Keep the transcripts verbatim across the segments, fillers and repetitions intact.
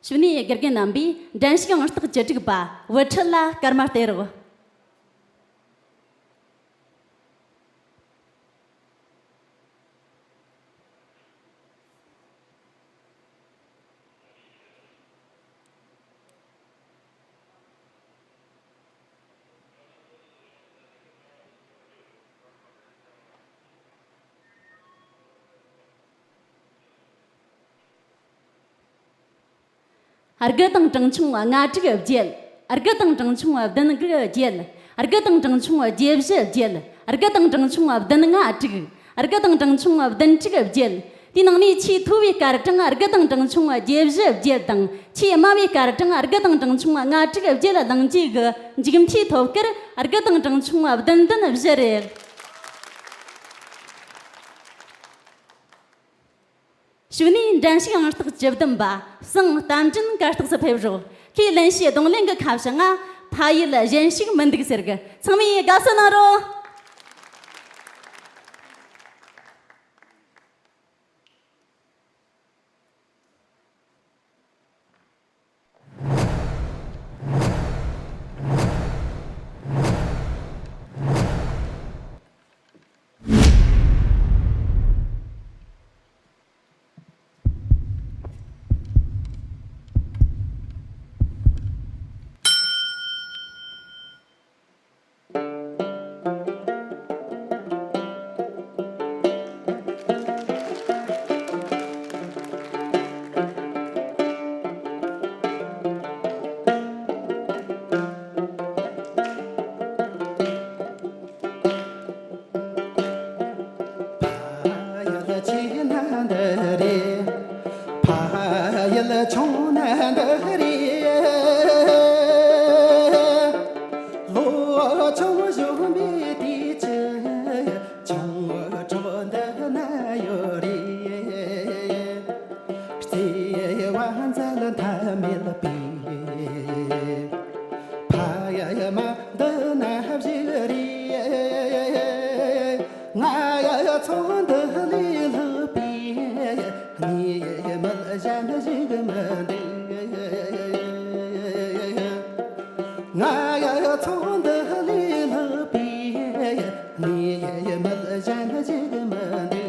གཞུག་ནས་དགེ་རྒན་རྣམ་པས་འགྲན་ཞུགས་ཨང་རྟགས་བཅུ་དྲུག་པ་བུ་ཁྲིད་ལ་སྐར་མ་སྟེར་རོགས། དགུ་དང་གྲངས་ཆུང་ལྔ་དྲུག་བརྒྱད། དགུ་དང་གྲངས་ཆུང་བདུན་དགུ་བརྒྱད། དགུ་དང་གྲངས་ཆུང་བརྒྱད་བཞི་བརྒྱད། དགུ་དང་གྲངས་ཆུང་བདུན་ལྔ་དྲུག། དགུ་དང་གྲངས་ཆུང་བདུན་དྲུག་བརྒྱད། དེའི་ནང་ནས་ཆེས་མཐོ་བའི་སྐར་གྲངས་དགུ་དང་གྲངས་ཆུང་བརྒྱད་བཞི་བརྒྱད་དང་། ཆེས་དམའ་བའི་སྐར་གྲངས་དགུ་དང་གྲངས་ཆུང་ལྔ་དྲུག་བརྒྱད་བླངས་རྗེས་ཀྱི་མཇུག་མཐའི་ཐོབ་སྐར་དགུ་དང་གྲངས་ཆུང་བདུན་བདུན་བཞི་རེད། གཞུག་ནས་འགྲན་ཞུགས་ཨང་རྟགས་བཅུ་བདུན་པ་བསང་རྟ་མགྲིན་གར་སྟེགས་སུ་ཕེབས་རོགས། ཁོས་ལེན་རྒྱུའི་རྡུང་ལེན་གྱི་ཁ་བྱང་ང་ཕ་ཡུལ་གཞན་ཞིག་མི་འདུག་ཟེར་གི། ཚང་མས་དགའ་བསུ་གནང་རོགས། ཕ་ཡུལ་ཆེ་ན་འདི་རེད། ཕ་ཡུལ་ཆུང་ན་འདི་རེད། ལོ་ཆུང་གཞོན་པའི་དུས་ཀྱི་ཆུང་གྲོགས་འདི་ན་ཡོད་རེད། བརྩེ་བ་འཛད་མཐའ་མེད་པའི་ཕ་ཡུལ་མ་འདི་ན་བཞུགས་རེད། ང་ཡི་ཚོགས་འདི་ལས་ལྷག་པའི་གནས་མལ་གཞན་ཞིག་མི་འདུག། ང་ཡི་ཚོགས་འདི་ལས་ལྷག་པའི་གནས་མལ་གཞན་ཞིག་མི་འདུག།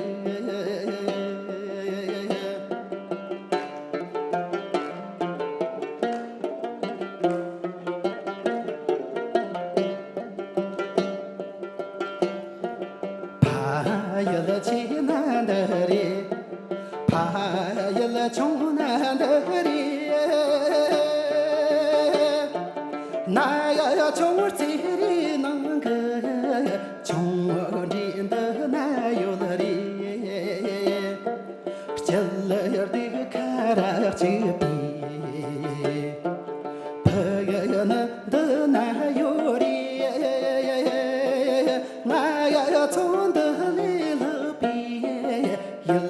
ཕ་ཡུལ་ཆེ་ན་འདི་རེད། ཕ་ཡུལ་ཆུང་ན་འདི་རེད། ན་ཡ་ཆུང་རྩེ་རའི་ནང་གི་ཆུང་འདྲིས་འདི་ན་ཡོད་རེད། སྐྱིད་སྡུག་ཁ་རག་གཅིག་པའི་ཕ་ཡུལ་ནི་འདི་ན་ཡོད་རེད། ང་ཡི་ཚོགས་འདི་ལས་ལྷག་པའི་ཡུལ་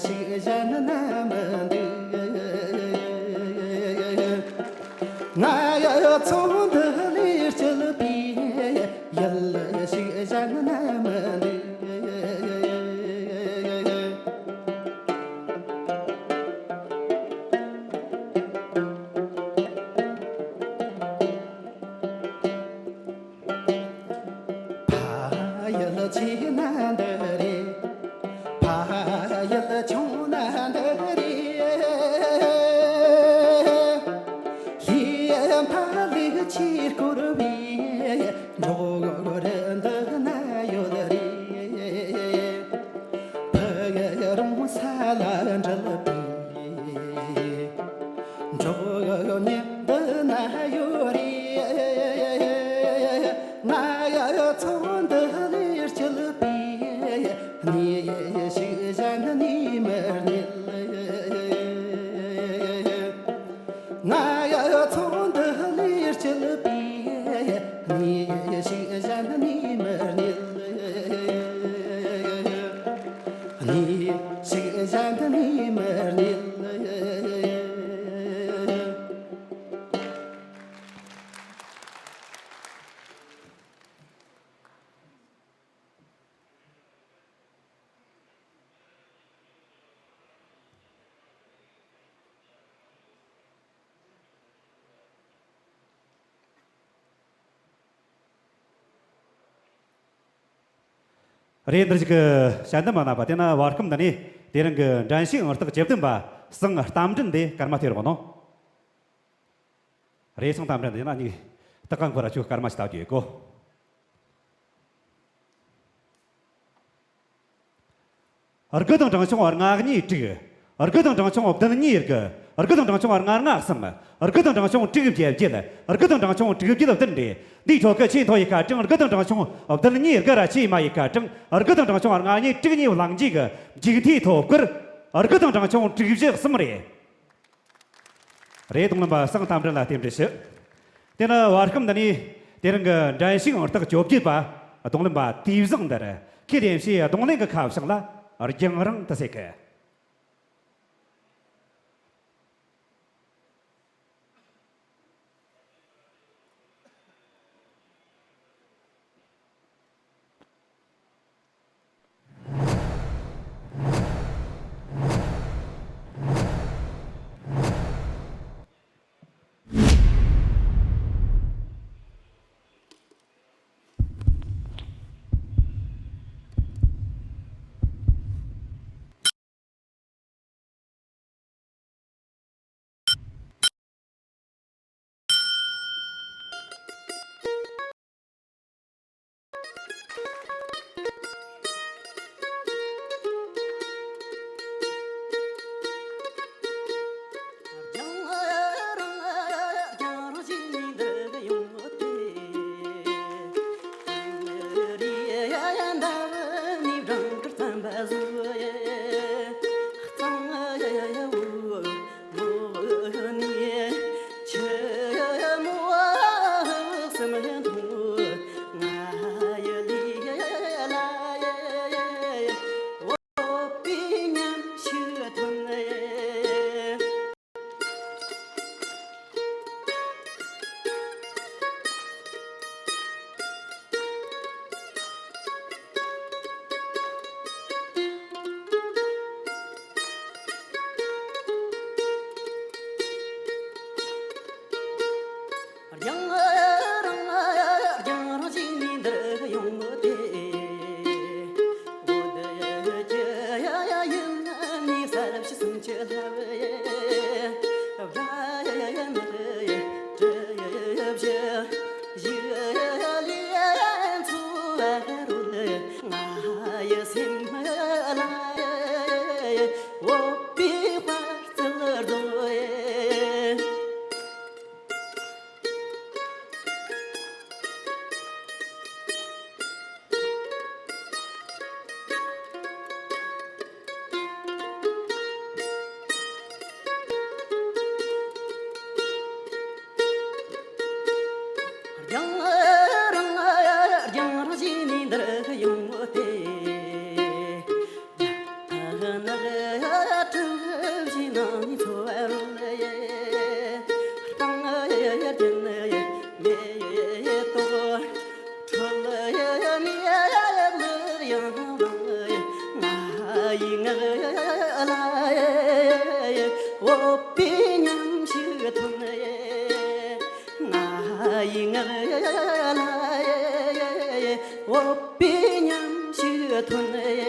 ཞིག་གཞན་ན་མི་འདུག། ང་ཡི་ཚོགས་འདི་ལས་སྐྱིད་པའི་ཡུལ་ཞིག་གཞན་ན་མི་འདུག། ཕ་ཡུལ་ཆེ་ན་འདི་རེད། ཕ་ཡུལ་ཆུང་ན་འདི་རེད། ལྷའི་ཕ་ལུག་ཆེས་བསྐོར་བའི་འབྲོག་རི་འདི་ན་ཡོད་རེད། ཕ་རོང་ས་ལ་འབྲེལ་བའི་འབྲོག་གཉེན་འདི་ན་ཡོད་རེད། ང་ཡི་ཚོགས་འདི་ལས་སྐྱིད་པའི་གནས་ཞིག་གཞན་ནས་མི་རྙེད། ང་ཡི་ཚོགས་འདི་ལས་སྐྱིད་པའི་ རེད། འདིར་ཞིག་གི་ཞལ་འདེམས་མ་གནང་བ་དེ་ན་བར་ཁམས་འདི་ནས་དེ་རིང་གི་འགྲན་ཞུགས་ཨང་རྟགས་བཅུ་བདུན་པ་སང་རྟ་མགྲིན་དེ་སྐར་མ་སྟེར་རོགས་གནང་། རེད། སང་རྟ་མགྲིན་དེ་ན་གཉིས་སྟག་ཁ་འཁོར་ར་ཆུ་སྐར་མ་ཞིག་ལྟ་རྒྱུ་ཡོད་གོ། དགུ་དང་གྲངས་ཆུང་ལྔ་གཉིས་དྲུག་དགུ་དང་གྲངས་ཆུང་བདུན་གཉིས་དགུ། དགུ་དང་གྲངས་ཆུང་ལྔ་ལྔ་གསུམ། དགུ་དང་གྲངས་ཆུང་དྲུག་བརྒྱད་བརྒྱད། དགུ་དང་གྲངས་ཆུང་དྲུག་བརྒྱད་བདུན་རེད། འདིའི་ཁྲོད་ཀྱི་ཆེས་མཐོ་ཡི་སྐར་གྲངས་དགུ་དང་གྲངས་ཆུང་བདུན་གཉིས་དགུ་ར་ཆེས་དམའ་ཡི་སྐར་གྲངས་དགུ་དང་གྲངས་ཆུང་ལྔ་གཉིས་དྲུག་གཉིས་བླངས་རྗེས་ཀྱི་མཇུག་མཐའི་ཐོབ་སྐར་དགུ་དང་གྲངས་ཆུང་དྲུག་བཞི་གསུམ་རེད། རེད། རྡུང་ལེན་པ་སང་རྟ་མགྲིན་ལ་རྟེན་འབྲེལ་ཞུ། དེ་ནི་བར་ཁམས་འདི་ནས་དེ་རིང་གི་འགྲན་ཞུགས་ཨང་རྟགས་བཅོ་བརྒྱད་པ་རྡུང་ལེན་པ་དུས་བཟང་འདིར་ཁས་ལེན་བྱས་རྡུང་ལེན་གྱི་ཁ་བྱང་ལ་རྒྱང་རིང་དུ་གསལ་གི། རྒྱང་རིང་རྒྱང་རིང་ཞིག་ནས་འདིར་ཡོང་སྟེ། འོ་དེ་ཀྱི་ཡ་ཡ་ཡིན་ནི་ས་རབ་ཤི་སུམ་ཅུ་ལྷ་བའི་བྲ་ཡ་ཡ་ཡ་ནི་གྲུ་བཞི་ཡི་ལི་ཚུ་བ་རུ་ལི་ང་ཡི་སེམས་ལ་འོ་པི་བར་ཚལ་རྡོ་ཡེ། རྒྱང་རིང་རྒྱང་རིང་ཞིག་ནས་འདིར་ཡོང་སྟེ། ནགས་གྲུ་བཞི་ནང་འཚོ་བ་རོལ་ཡེ། སྤང་ཡེ་རྒྱན་ཡེ་མེ་ཏོག་ཁྲོད་ཡེ་ནས་ཡང་ལངས་ཡེ། ང་ཡི་ངག་ལ་ཡེ་འོ་པའི་ཉམས་ཤིག་ཐོན་ཡེ། ང་ཡི་ངག་ལ་ཡེ་འོ་པའི་ཉམས་ཤིག་ཐོན་ཡེ།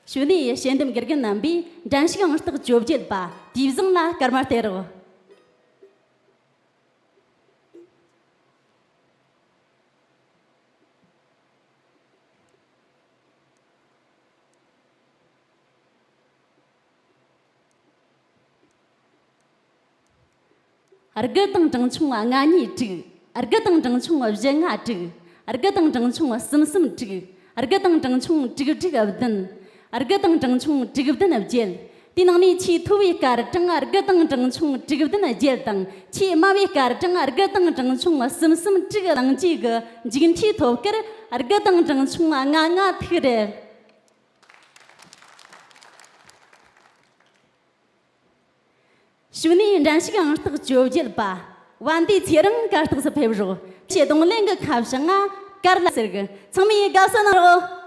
གཞུག་ནས་དཔྱད་འདེམས་དགེ་རྒན་རྣམ་པས་འགྲན་ཞུགས་ཨང་རྟགས་བཅོ་བརྒྱད་པ་དུས་བཟང་ལ་སྐར་མ་སྟེར་རོགས། དགུ་དང་གྲངས་ཆུང་ལྔ་གཉིས་དྲུག་དགུ་དང་གྲངས་ཆུང་བཞི་ལྔ་དྲུག་དགུ་དང་གྲངས་ཆུང་གསུམ་གསུམ་དྲུག་དགུ་དང་གྲངས་ཆུང་དྲུག་དྲུག་བདུན། དགུ་དང་གྲངས་ཆུང་དྲུག་བདུན་བརྒྱད། དེའི་ནང་ནས་ཆེས་མཐོ་བའི་སྐར་གྲངས་དགུ་དང་གྲངས་ཆུང་དྲུག་བདུན་བརྒྱད་དང་ཆེས་དམའ་བའི་སྐར་གྲངས་དགུ་དང་གྲངས་ཆུང་གསུམ་གསུམ་དྲུག་བླངས་རྗེས་ཀྱི་མཇུག་མཐའི་ཐོབ་སྐར་དགུ་དང་གྲངས་ཆུང་ལྔ་ལྔ་ཐིག་རེད། གཞུག་ནས་འགྲན་ཞུགས་ཨང་རྟགས་བཅོ་བརྒྱད་པ་བན་དེ་ཚེ་རིང་གར་སྟེགས་སུ་ཕེབས་རོགས། ཞེས་རྡུང་ལེན་གྱི་ཁ་བྱང་ང་དཀར་ལ་ཟེར་གི། ཚང་མས་དགའ་བསུ་གནང་རོགས།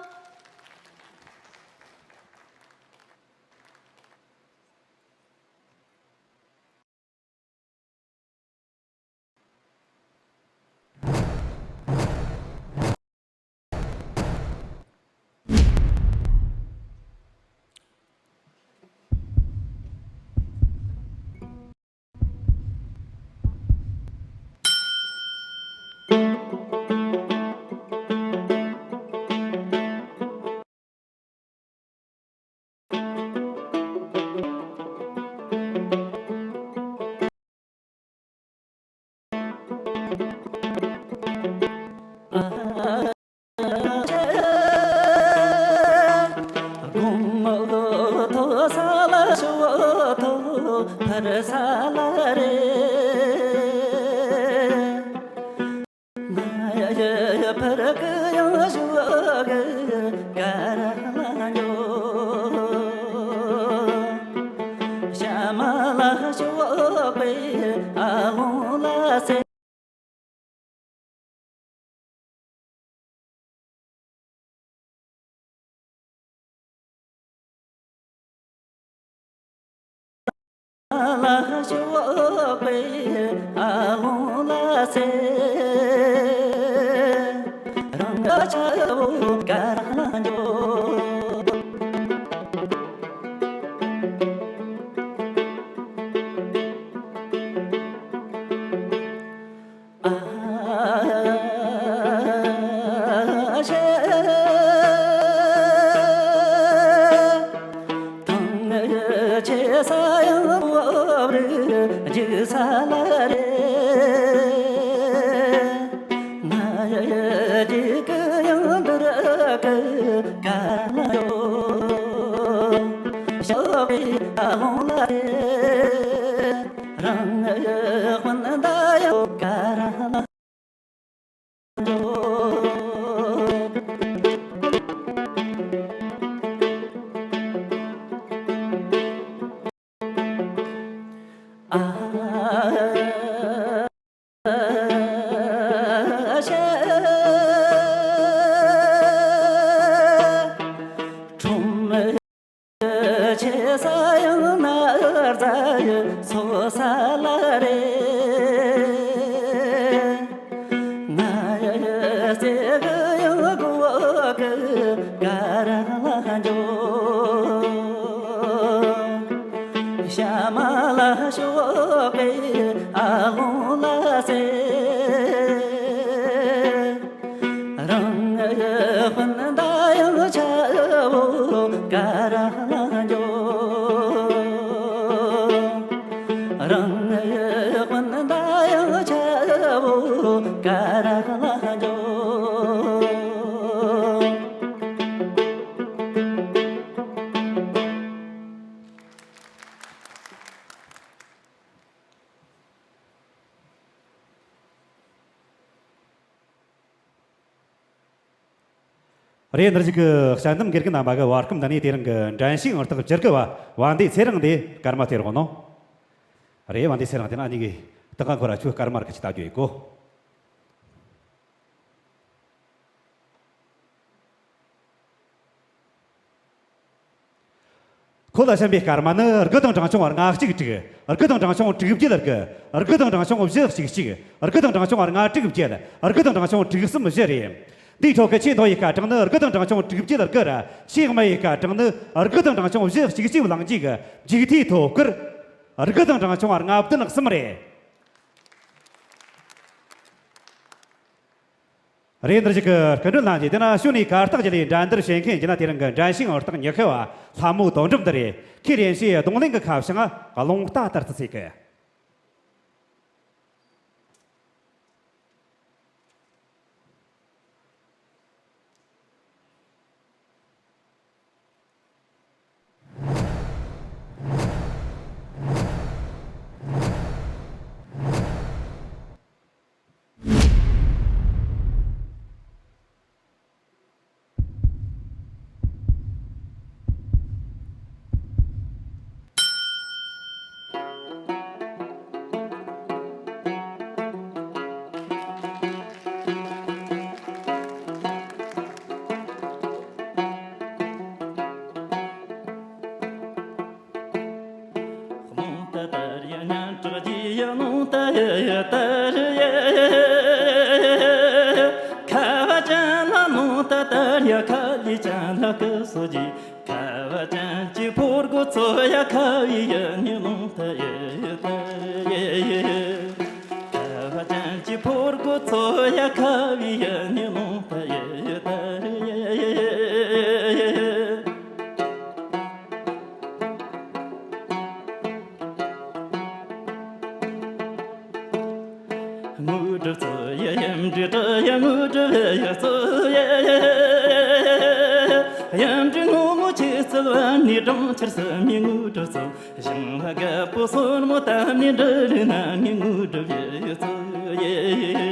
ཕར་གི་ཡང་ཞོག་གི་གར་ལ་འགྱོ། ཤ་མ་ལ་ཞོག་པའི་ཨ་ལོང་ལ་སེ། ལ་ཞོག་པའི་ཨ་ལོང་ལ་སེ། རང་ག་ཆ་བོ་ག་རང་འགྱོ། ཨ་ཤེ། ཐང་ཆེ་ས་ཡང་བབ་རི་རྒྱུག་ས་ལ་རེ། ང་ཡི་རྒྱུག་གི་ཡང་འདིར་གི་ག་ལ་འགྱོ། ཞོག་པའི་ཨ་ལོང་ལ་རེ། རང་ངི་སྤུན་ཟླ་ཡོད་ག་ར་ལ་འགྲོ། ཨ་ཤ། ཁྲོམ་ཆེ་ས་ཡང་ན་རྫ་ཡི་སོ་ས་ལ་རེ། ང་ཡི་སེ་གི་ཡང་གོ་གི་ག་ར་ལ་འགྱོ། ཤ་མ་ལ་ཞོག་པའི་ཨ་ལོང་ལ་སེ། རང་ངི་སྤུན་ཟླ་ཡང་ཆ་བོ་ག་ར་ལ་འགྱོ། རང་ངི་སྤུན་ཟླ་ཡང་ཆ་བོ་ག་ར་ལ་འགྱོ། རེད། འདིར་ཞིག་གི་གཞལ་འདེམས་དགེ་རྒན་རྣམ་པ་གི་བར་སྐབས་འདི་ནས་དེ་རིང་གི་འགྲན་ཞུགས་ཨང་རྟགས་བཅུ་དགུ་བ་བན་དེ་ཚེ་རིང་དེ་སྐར་མ་སྟེར་རོགས་གནང་། རེད། བན་དེ་ཚེ་རིང་དེ་ན་ཨ་ཉི་གི་ཏག་ཁོ་ར་ཆུ་སྐར་མ་ར་ཁ་ཆི་ལྟ་རྒྱུ་ཡིན་གོ། ཁོ་ལ་བྱིན་པའི་སྐར་མ་ནི་དགུ་དང་གྲངས་ཆུང་ལྔ་གཅིག་དྲུག་དགུ་དང་གྲངས་ཆུང་དྲུག་བརྒྱད་དགུ་དགུ་དང་གྲངས་ཆུང་བཞི་གཅིག་གཅིག་དགུ་དང་གྲངས་ཆུང་ལྔ་དྲུག་བརྒྱད། དགུ་དང་གྲངས་ཆུང་དྲུག་གསུམ་བཞི་རེད། འདིའི་ཁྲོད་ཀྱི་ཆེས་མཐོ་བའི་སྐར་གྲངས་ནི་དགུ་དང་གྲངས་ཆུང་དྲུག་བརྒྱད་དགུ་ར། ཆེས་དམའ་བའི་སྐར་གྲངས་ནི་དགུ་དང་གྲངས་ཆུང་བཞི་གཅིག་གཅིག་བླངས་རྗེས་ཀྱི་མཇུག་མཐའི་ཐོ་སྐར་དགུ་དང་གྲངས་ཆུང་ལྔ་བདུན་གསུམ་རེད། རེད། འདིར་ཞིག་གི་སྐུ་མགྲོན་ལྷན་རྒྱས། དེ་ན་ཞུ་ནས་གར་སྟེགས་བརྒྱུད་ལས་འགྲན་བསྡུར་བྱེད་མཁན་གྱི་ན་དེ་རིང་གི་འགྲན་ཞུགས་ཨང་རྟགས་ཉི་ཤུ་བ་ལྷ་མོ་དོན་གྲུབ་འདི་རེད། ཁོས་རེན་ཞེས་རྡུང་ལེན་གྱི་ཁ་བྱང་རླུང་རྟ་ལྟར་དུ་བརྩིས་གི། རླུང་རྟ་དར་ཡི་སྙན་གྲགས་ཀྱི་ཡི་རླུང་རྟ་ཡི་ཡི་དར་ཡི། ཁ་བ་ཅན་ལ་རླུང་རྟ་དར་ཡི། ཁ་ལི་ཅན་ལ་སྐུ་གསོལ་གྱི། ཁ་བ་ཅན་གྱི་ཕོ་རྒོད་ཚོ་ཡ། ཁ་བའི་ཡི་ནི་རླུང་རྟ་ཡི་ཡི་དར་ཡི། ཁ་བ་ཅན་གྱི་ཕོ་རྒོད་ཚོ་ཡ། ཁ་བའི་ཡི་ནི་རླུང་རྟ་ཡི་ཡི་དར་ཡི། དངོས་གྲུབ་སྩོལ་ཡི་ཡིན་འདྲི་དྲི་ཡི། དངོས་གྲུབ་ཡི་སྩོལ་ཡི་ཡིན་འདྲི། སྔོན་མོ་ཆུ་ཚོད་བར་ནས་སྦྲང་ཆར་བསིལ་མའི་དངོས་གྲུབ་སྩོལ། ཞིང་ལ་རྒད་པོ་སོར་མོ་བཏབ་ནས་འབྲུ་རིགས་སྣ་ནས་དངོས་གྲུབ་ཡི་སྩོལ་ཡི།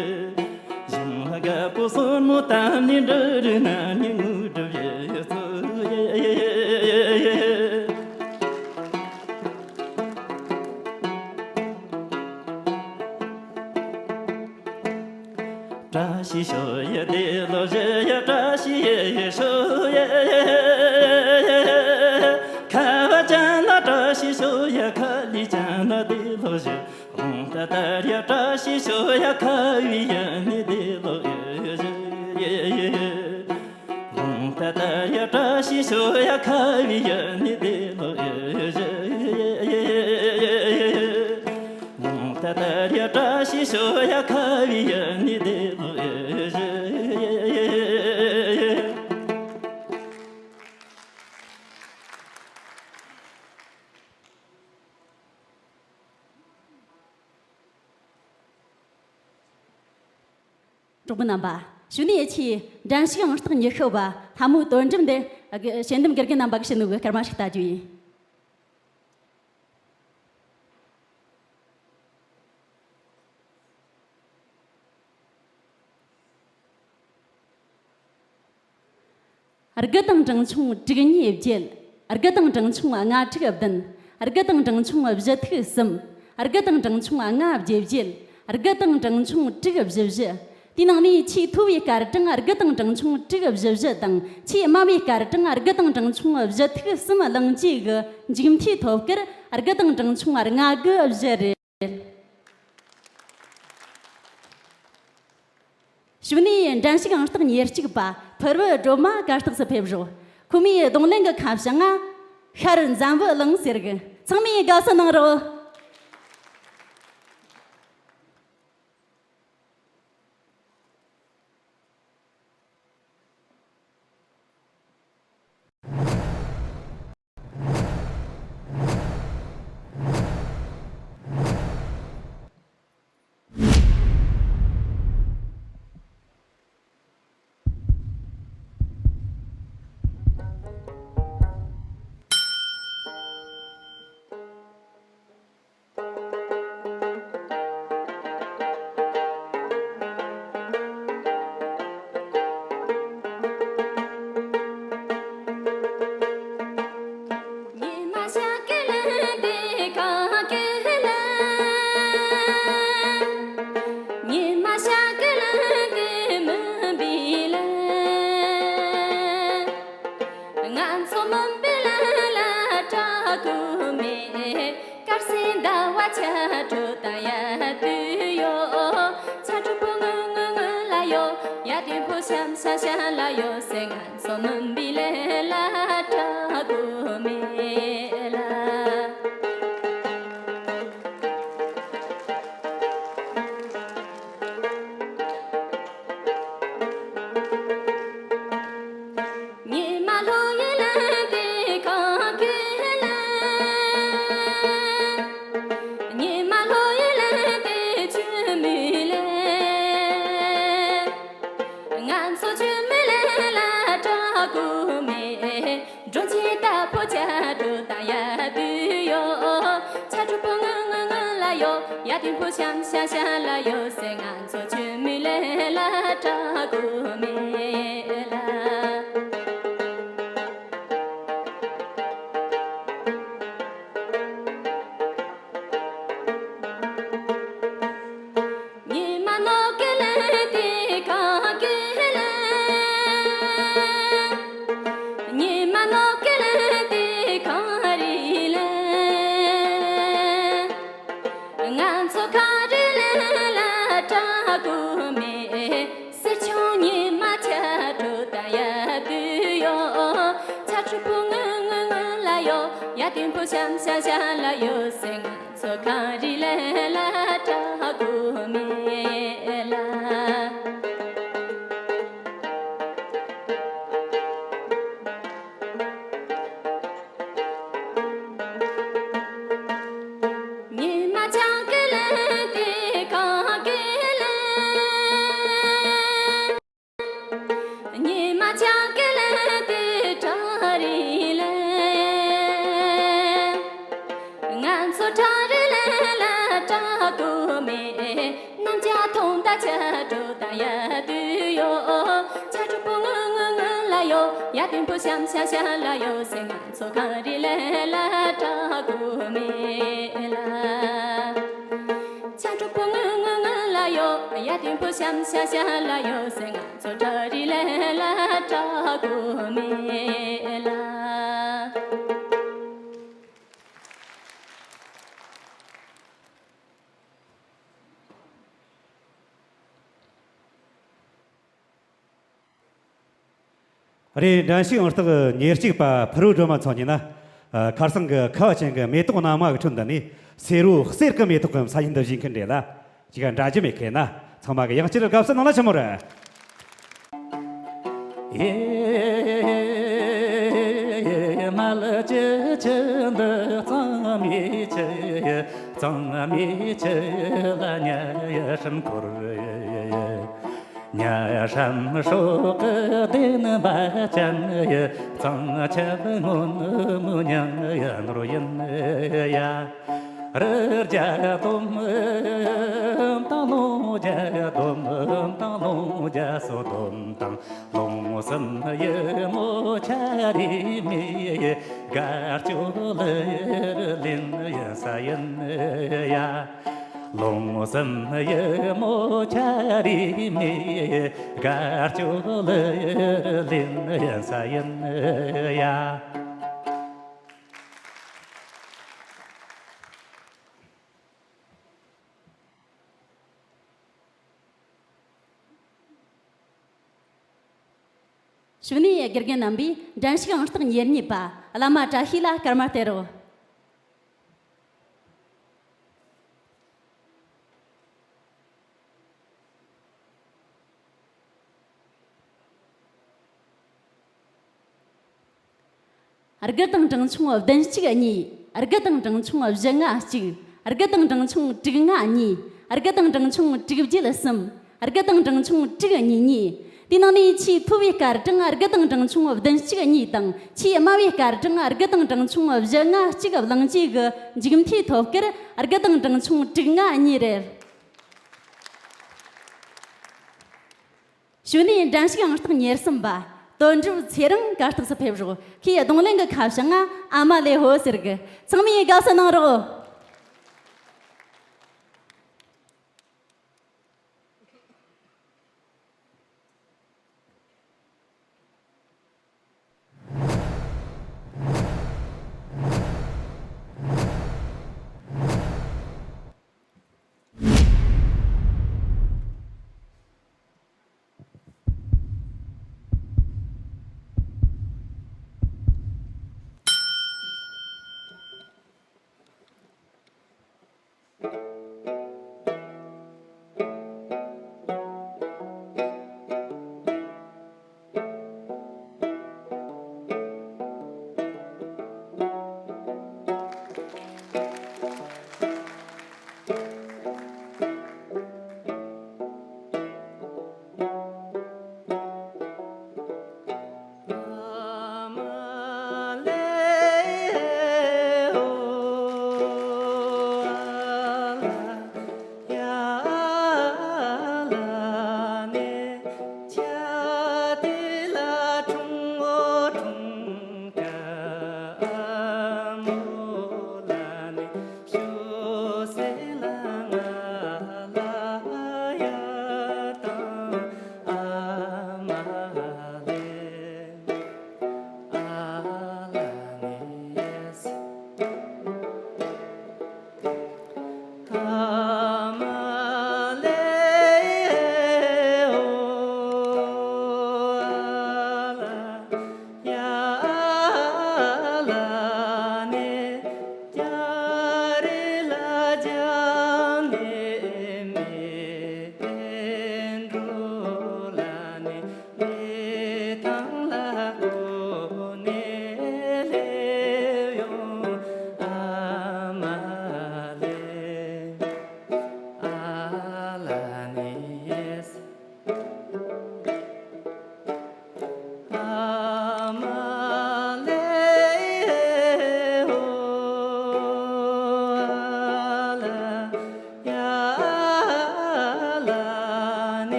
ཞིང་ལ་རྒད་ ཀོ་སོར་མོ་དམ་ནི་འདྲ་རི་ན་ནི་ངུ་འགྲུབ་ཡེ་ཚོ་ཡེ། བཀྲ་ཤིས་ཤོག་ཡ་དེ་ལོ་བཞི་ཡ། བཀྲ་ཤིས་ཡེ་ཤོག་ཡ། ཁ་བ་ཅན་ན་བཀྲ་ཤིས་ཤོག་ཡ། ཁ་ལི་ཅན་ན་དེ་ལོ་བཞི། ཧོང་ཏ་ཏ་ར་བཀྲ་ཤིས་ཤོག་ཡ། ཁ་བི་ཡ་ནི་དེ་ལོ་བཞི། ཧོང་ཏ་ཏ་ར་བཀྲ་ཤིས་ཤོག་ཡ། ཁ་བི་ཡ་ནི་དེ་ལོ་བཞི། ཧོང་ཏ་ཏ་ར་བཀྲ་ཤིས་ཤོག་ཡ། ཁ་བི་ཡ་ནི་དེ་ལོ་བཞི། གྲོགས་པོ་རྣམ་པ། གཞུག་ནས་ཡ་ཆེའི་འགྲན་ཞུགས་ཨང་རྟགས་ཉི་ཤུ་བ་ལྷ་མོའི་དོན་འགྲུབ་འདིར་དགེ་དཔོན་དགེ་རྒན་རྣམ་པ་གིས་བྱིན་ནོ་གི་སྐར་མ་ཞིག་ལྟ་རྒྱུ་ཡིན། དགུ་དང་འབྲིང་ཆུང་དྲུག་གཉིས་བརྒྱད། དགུ་དང་འབྲིང་ཆུང་ལྔ་དྲུག་བདུན། དགུ་དང་འབྲིང་ཆུང་བཞི་ཐིག་གསུམ། དགུ་དང་འབྲིང་ཆུང་ལྔ་བརྒྱད་བརྒྱད། དགུ་དང་འབྲིང་ཆུང་དྲུག་བཞི་བཞི། དེའི་ནང་ནས་ཆེས་མཐོ་བའི་སྐར་གྲངས་དགུ་དང་འབྲིང་ཆུང་དྲུག་བཞི་བཞི་དང་། ཆེས་དམའ་བའི་སྐར་གྲངས་དགུ་དང་འབྲིང་ཆུང་བཞི་ཐིག་གསུམ་བླངས་བཅས་ཀྱི་མཇུག་མཐའི་ཐོབ་སྐར་དགུ་དང་འབྲིང་ཆུང་ལྔ་དགུ་བཞི་རེད། གཞུག་ནས་འགྲན་ཞུགས་ཨང་རྟགས་ཉེར་གཅིག་པ་ཕུར་བུ་སྒྲོལ་མ་གར་སྟེགས་སུ་ཕེབས་རོགས། ཁོ་མོས་རྡུང་ལེན་གྱི་ཁ་བྱང་ང་ཤར་འཛམ་བུ་གླིང་ཟེར་གི། ཚང་མས་དགའ་བསུ་གནང་རོགས། ཉི་མ་ཤར་གི་ལན་དེ་གང་གི་ལན། ཉི་མ་ཤར་གི་ལན་དེ་མུན་པའི་ལན། ང་ཚོ་མུན་པའི་ལན་ལ་སྐྲག་དགོས་མེད། དཀར་སེར་ཟླ་བ་ཆ་དྲུག་དང་ཡ་དུས་ཡོད། ཆ་དྲུག་པོ་ངུ་ངུ་ངུ་ལ་ཡོད། ཡ་དུས་པོ་ཤམ་ཤམ་ཤམ་ལ་ཡོད་ཟེར། ང་ཚོ་མུན་པའི་ལན་ལ་སྐྲག་དགོས་མེད་ལ། ཉི་མ་ལྷོ་ཡི་ལན་དེ་གང་གི་ལན། ཉི་མ་ལྷོ་ཡི་ལན་དེ་ཆུ་མོའི་ལན། ང་ཚོ་ཆུ་མོའི་ལན་ལ་སྐྲག་དགོས་མེད། སྒྲོན་ཆེན་རྟ་ཕོ་ཆ་དྲུག་དང་ཡ་དུས་ཡོད། ཆ་དྲུག་པོ་ངུ་ངུ་ངུ་ལ་ཡོད། ཡ་དུས་པོ་ཤམ་ཤམ་ཤམ་ལ་ཡོད་ཟེར། ང་ཚོ་ཆུ་མོའི་ལན་ལ་སྐྲག་དགོས་མེད་ལ། ཉི་མ་ནོར་གི་ལན་དེ་གང་གི་ལན། ཉི་མ་ནོར་གི་ལན་དེ་གངས་རིའི་ལན། ང་ཚོ་གངས་རིའི་ལན་ལ་སྐྲག་དགོས་མེད། གསེར་ཆུང་ཉི་མ་ཆ་དྲུག་དང་ཡ་དུས་ཡོད། ཆ་དྲུག་པོ་ངུ་ངུ་ངུ་ལ་ཡོད། ཡ་དུས་པོ་ཤམ་ཤམ་ཤམ་ལ་ཡོད་ཟེར། ང་ཚོ་གངས་རིའི་ལན་ལ་སྐྲག་དགོས་མེད་ལ། ཉི་མ་ཆང་གི་ལན་དེ་གངས་ཀྱི་ལན། ཉི་མ་ཆང་གི་ལན་དེ་བྲག་རིའི་ལན། ང་ཚོ་བྲག་རིའི་ལན་ལ་སྐྲག་དགོས་མེད། གནམ་ལྕགས་ཐུང་ད་ཆ་དྲུག་དང་ཡ་དུས་ཡོད། ཡ་དུམ་བུ་ཤམ་ཤ་ཤ་ལ་ཡོད་ཟེར། ང་ཚོ་གངས་རི་ལ་ལ་བྲག་བརྐོས་མེད་ལ། ཆ་དྲུག་པོ་ངུ་ངུ་ངུ་ལ་ཡོད། ཡ་དུམ་བུ་ཤམ་ཤ་ཤ་ལ་ཡོད་ཟེར། ང་ཚོ་བྲག་རི་ལ་ལ་བྲག་བརྐོས་མེད་ལ། རེད། འགྲན་ཞུགས་ཨང་རྟགས་ཉེར་གཅིག་པ་ཕུར་བུ་སྒྲོལ་མ་མཚོ་ཉིད་ན། ཨ། ཁ་སང་གི་ཁ་བ་ཅན་གྱི་མེ་ཏོག་ནང་མ་གི་ཁྲོད་འདི་ནས་སེར་བོ་གསེར་གྱི་མེ་ཏོག་གི་ས་ཡིན་འདི་བཞེས་མཁན་རེད་ལ། ཅིག་འདྲ་རྒྱུ་མེད་མཁན་ན་ཚང་མ་གི་ཡང་བསྐྱར་དགའ་བསུ་གནང་ན་ཆི་མོ་རེད། ཡེ་མལ་གྱི་ཆུ་འདི་གཙང་མའི་ཆུ་ཡི། གཙང་མའི་ཆུ་ལ་ཉ་ཡི་སྲིན་འཁོར་ཡི། ཉ་སྲམ་སྲོག་གི་བདེན་པ་ཅན་ཡི། གཙང་ཆབ་སྔོན་མོའི་ཉང་ཡི་ནོར་ཡིན་ཡ། རི་བརྒྱ་སྟོང་དང་ལུང་བརྒྱ་སྟོང་དང་ལུང་བརྒྱ་སོ་བདུན་དང་ལུང་གསུམ་ཡི་མོ་ཆ་རེ་མེ་ཡི་དགའ་སྐྱོ་ལི་རི་ལིན་ཡིན་ས་ཡིན་ཡ། ལུང་གསུམ་ཡི་མོ་ཆ་རེ་མེ་ཡི་དགའ་སྐྱོ་ལི་རི་ལིན་ཡིན་ས་ཡིན་ཡ། གཞུག་ནས་དགེ་རྒན་རྣམ་པས་འགྲན་ཞུགས་ཨང་རྟགས་ཉེར་གཉིས་པ་བླ་མ་བཀྲ་ཤིས་ལ་སྐར་མ་སྟེར་རོགས། དགུ་དང་གྲངས་ཆུང་བདུན་གཅིག་གཉིས། དགུ་དང་གྲངས་ཆུང་བཞི་ལྔ་གཅིག། དགུ་དང་གྲངས་ཆུང་དྲུག་ལྔ་གཉིས། དགུ་དང་གྲངས་ཆུང་དྲུག་བརྒྱད་གསུམ། དགུ་དང་གྲངས་ཆུང་དྲུག་གཉིས་གཉིས། དེའི་ནང་ནས་ཆེས་མཐོ་བའི་སྐར་གྲངས་དགུ་དང་གྲངས་ཆུང་བདུན་གཅིག་གཉིས་དང་། ཆེས་དམའ་བའི་སྐར་གྲངས་དགུ་དང་གྲངས་ཆུང་བཞི་ལྔ་གཅིག་བླངས་རྗེས་ཀྱི་མཇུག་མཐའི་ཐོབ་སྐར་དགུ་དང་གྲངས་ཆུང་དྲུག་ལྔ་གཉིས་རེད། གཞུག་ནས་འགྲན་ཞུགས་ཨང་རྟགས་ཉེར་གསུམ་པ་དོན་གྲུབ་ཚེ་རིང་གར་སྟེགས་སུ་ཕེབས་རོགས། ཁོས་རྡུང་ལེན་གྱི་ཁ་བྱང་ང་ཨ་མ་ལས་ཧོ་ཟེར་གི། ཚང་མས་དགའ་བསུ་གནང་རོགས།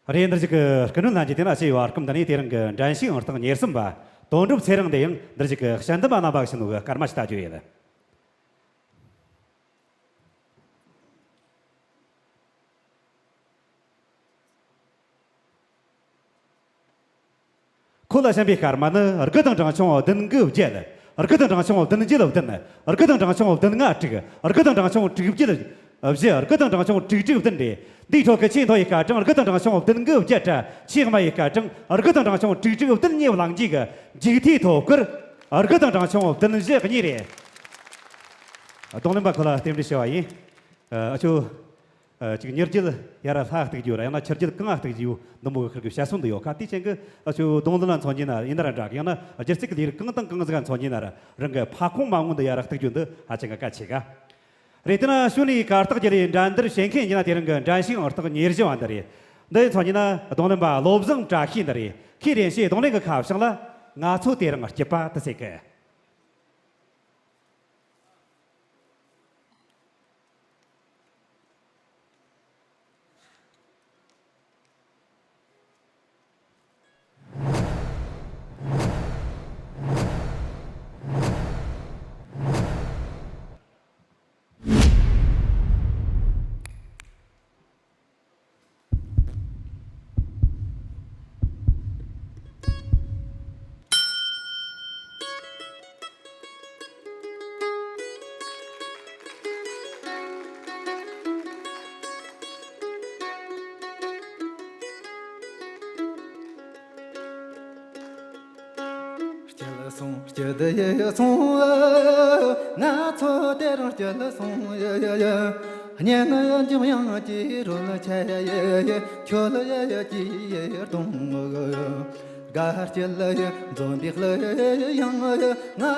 རེད། འདིར་ཞིག་གི་སྐུ་མགྲོན་ལྷན་རྒྱས་དེ་ན་ཞེས་པ་སྐུམ་དང་ནི་དེ་རིང་གི་འགྲན་ཞུགས་ཨང་རྟགས་ཉེར་གསུམ་པ་དོན་གྲུབ་ཚེ་རིང་འདི་ཡང་འདིར་ཞིག་གི་དཔྱད་འདེམས་པ་རྣམ་པ་ཞིག་ནོ་གི་སྐར་མ་ཞིག་ལྟ་རྒྱུ་ཡིན། ཁོ་ལ་བྱིན་པའི་སྐར་མ་ནི་དགུ་དང་གྲངས་ཆུང་བདུན་དགུ་བརྒྱད། དགུ་དང་གྲངས་ཆུང་བདུན་བརྒྱད་བདུན། དགུ་དང་གྲངས་ཆུང་བདུན་ལྔ་དྲུག། དགུ་དང་གྲངས་ཆུང་དྲུག་བརྒྱད་བཞི། དགུ་དང་གྲངས་ཆུང་དྲུག་དྲུག་བདུན་རེད། འདིའི་ཁྲོད་ཀྱི་ཆེས་མཐོ་བའི་སྐར་གྲངས་དགུ་དང་གྲངས་ཆུང་བདུན་དགུ་བརྒྱད་རེད། ཆེས་དམའ་བའི་སྐར་གྲངས་དགུ་དང་གྲངས་ཆུང་དྲུག་དྲུག་བདུན་གཉིས་བླངས་རྗེས་ཀྱི་མཇུག་མཐའི་ཐོབ་སྐར་དགུ་དང་གྲངས་ཆུང་བདུན་བཞི་གཉིས་རེད། རྡུང་ལེན་པ་ཁོ་ལ་རྟེན་འབྲེལ་ཞུ་བ་ཡིན། ཨ་ཆོ། ཨ་ཅིག་མྱུར་རྒྱུད་ཡར་ལྷ་གཏུག་རྒྱུ་ར་ཡང་ན་ཆུ་རྒྱུད་གངས་གཏུག་རྒྱུ་འདི་མོ་གི་ཁུར་གི་བཤད་སྲོལ་འདི་ཡོད་ཁ། དེའི་རྐྱེན་གྱིས་ཨ་ཆོ་རྡུང་ལེན་ལ་མཚོན་རྒྱུ་ན་ཡིན་ན་ར་འདྲ་གི། ཡང་ན་སྒྱུ་རྩལ་གྱི་ལས་རིགས་གང་དང་གང་ཟིག་ག་མཚོན་རྒྱུ་ན་ར་རང་གི་ཕ་ཁོང་མ་འོངས་འདི་ཡར་གཏུག་རྒྱུ་འདི་ཧ་ཅང་གི་གལ་ཆེ་ག། རེད། དེ་ན་ཞུ་ནས་གར་སྟེགས་བརྒྱུད་ལས་འགྲན་བསྡུར་བྱེད་མཁན་ཡིན་ན་དེ་རིང་གི་འགྲན་ཞུགས་ཨང་རྟགས་ཉེར་བཞི་བ་འདི་རེད། འདི་མཚོན་རྒྱུ་ན་རྡུང་ལེན་པ་བློ་བཟང་བཀྲ་ཤིས་འདི་རེད། ཁོས་རེ་ཞིག་རྡུང་ལེན་གྱི་ཁ་བྱང་ལ་ང་ཚོ་དེ་རིང་སྐྱིད་པ་དེ་ཟེར་གི། སྐྱིད་སོང་སྐྱིད་ཡི་སོང་། ང་ཚོ་དེ་རིང་སྐྱིད་སོང་ཡི་ཡི་ཡི། གཉེན་ཉེ་འཇམ་དབྱངས་ཀྱི་རོལ་ཆ་ཡི་ཡི། ཁྱོད་ཡི་ཡི་ཀྱི་གདོང་ཡི། དགའ་སྐྱིད་ཡི་འཛོམས་པའི་གླུ་དབྱངས་ཡི། ང་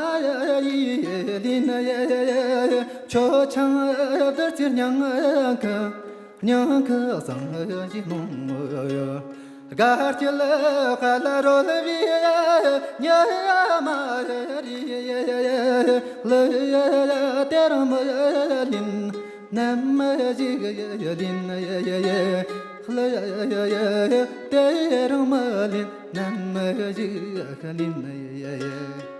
ཡི་ཡི་ལིན་ཡི་ཡི། ཁྱོད་ཆང་བདུད་རྩིར་མྱང་གི། སྙིང་གི་བསང་ཞིག་གནང་། དགའ་སྐྱིད་ཁ་ལ་རོལ་བའི་ཉི་མ་རེད། གླུ་དེ་རིང་མི་ལིན་ནམ་ཞིག་ལིན། གླུ་དེ་རིང་མི་ལིན་ནམ་ཞིག་ལིན།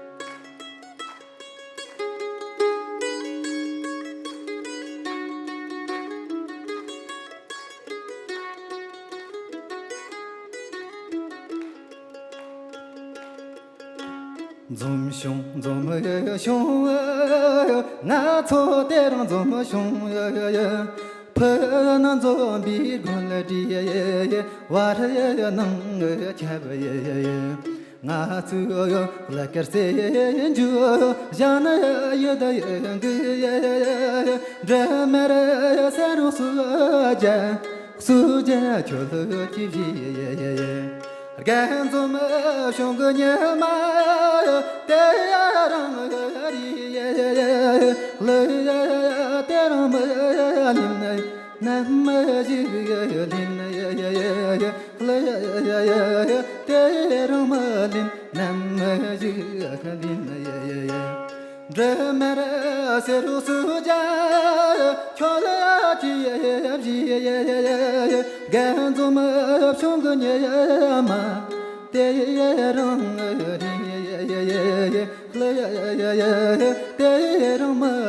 འཛོམས་བྱུང་འཛོམས་བྱུང་། ང་ཚོ་དེ་རིང་འཛོམས་བྱུང་། ཕུ་ནུ་འཛོམས་པའི་དགོན་སྡེ་བར་སྣང་ཁྱབ། ང་ཚོས་ལ་ཀར་སེ་འཇུ་ཞང་ན་ཡི་ད་ཡི་གི་འདྲ་མར་ས་རུ་སུ་ཇ་སུ་ཇ་ཁྱོད་ཀྱི་བཞི་རྒན་འཛོམས་བྱུང་གི་ཉི་མ་དེ་རང་རི་ལི་དེ་རང་མི་ལིན་ནམ་ཞིག་ལིན། ལི་དེ་རང་མི་ལིན་ནམ་ཞིག་ལིན། འདྲེ་མེར་སེ་རུ་སུ་ཇ་ཁྱོད་ལ་ཅི་བཞི་རྒན་འཛོམས་བྱུང་གི་ཉི་མ་དེ་རང་རི་དེ་རང་མི།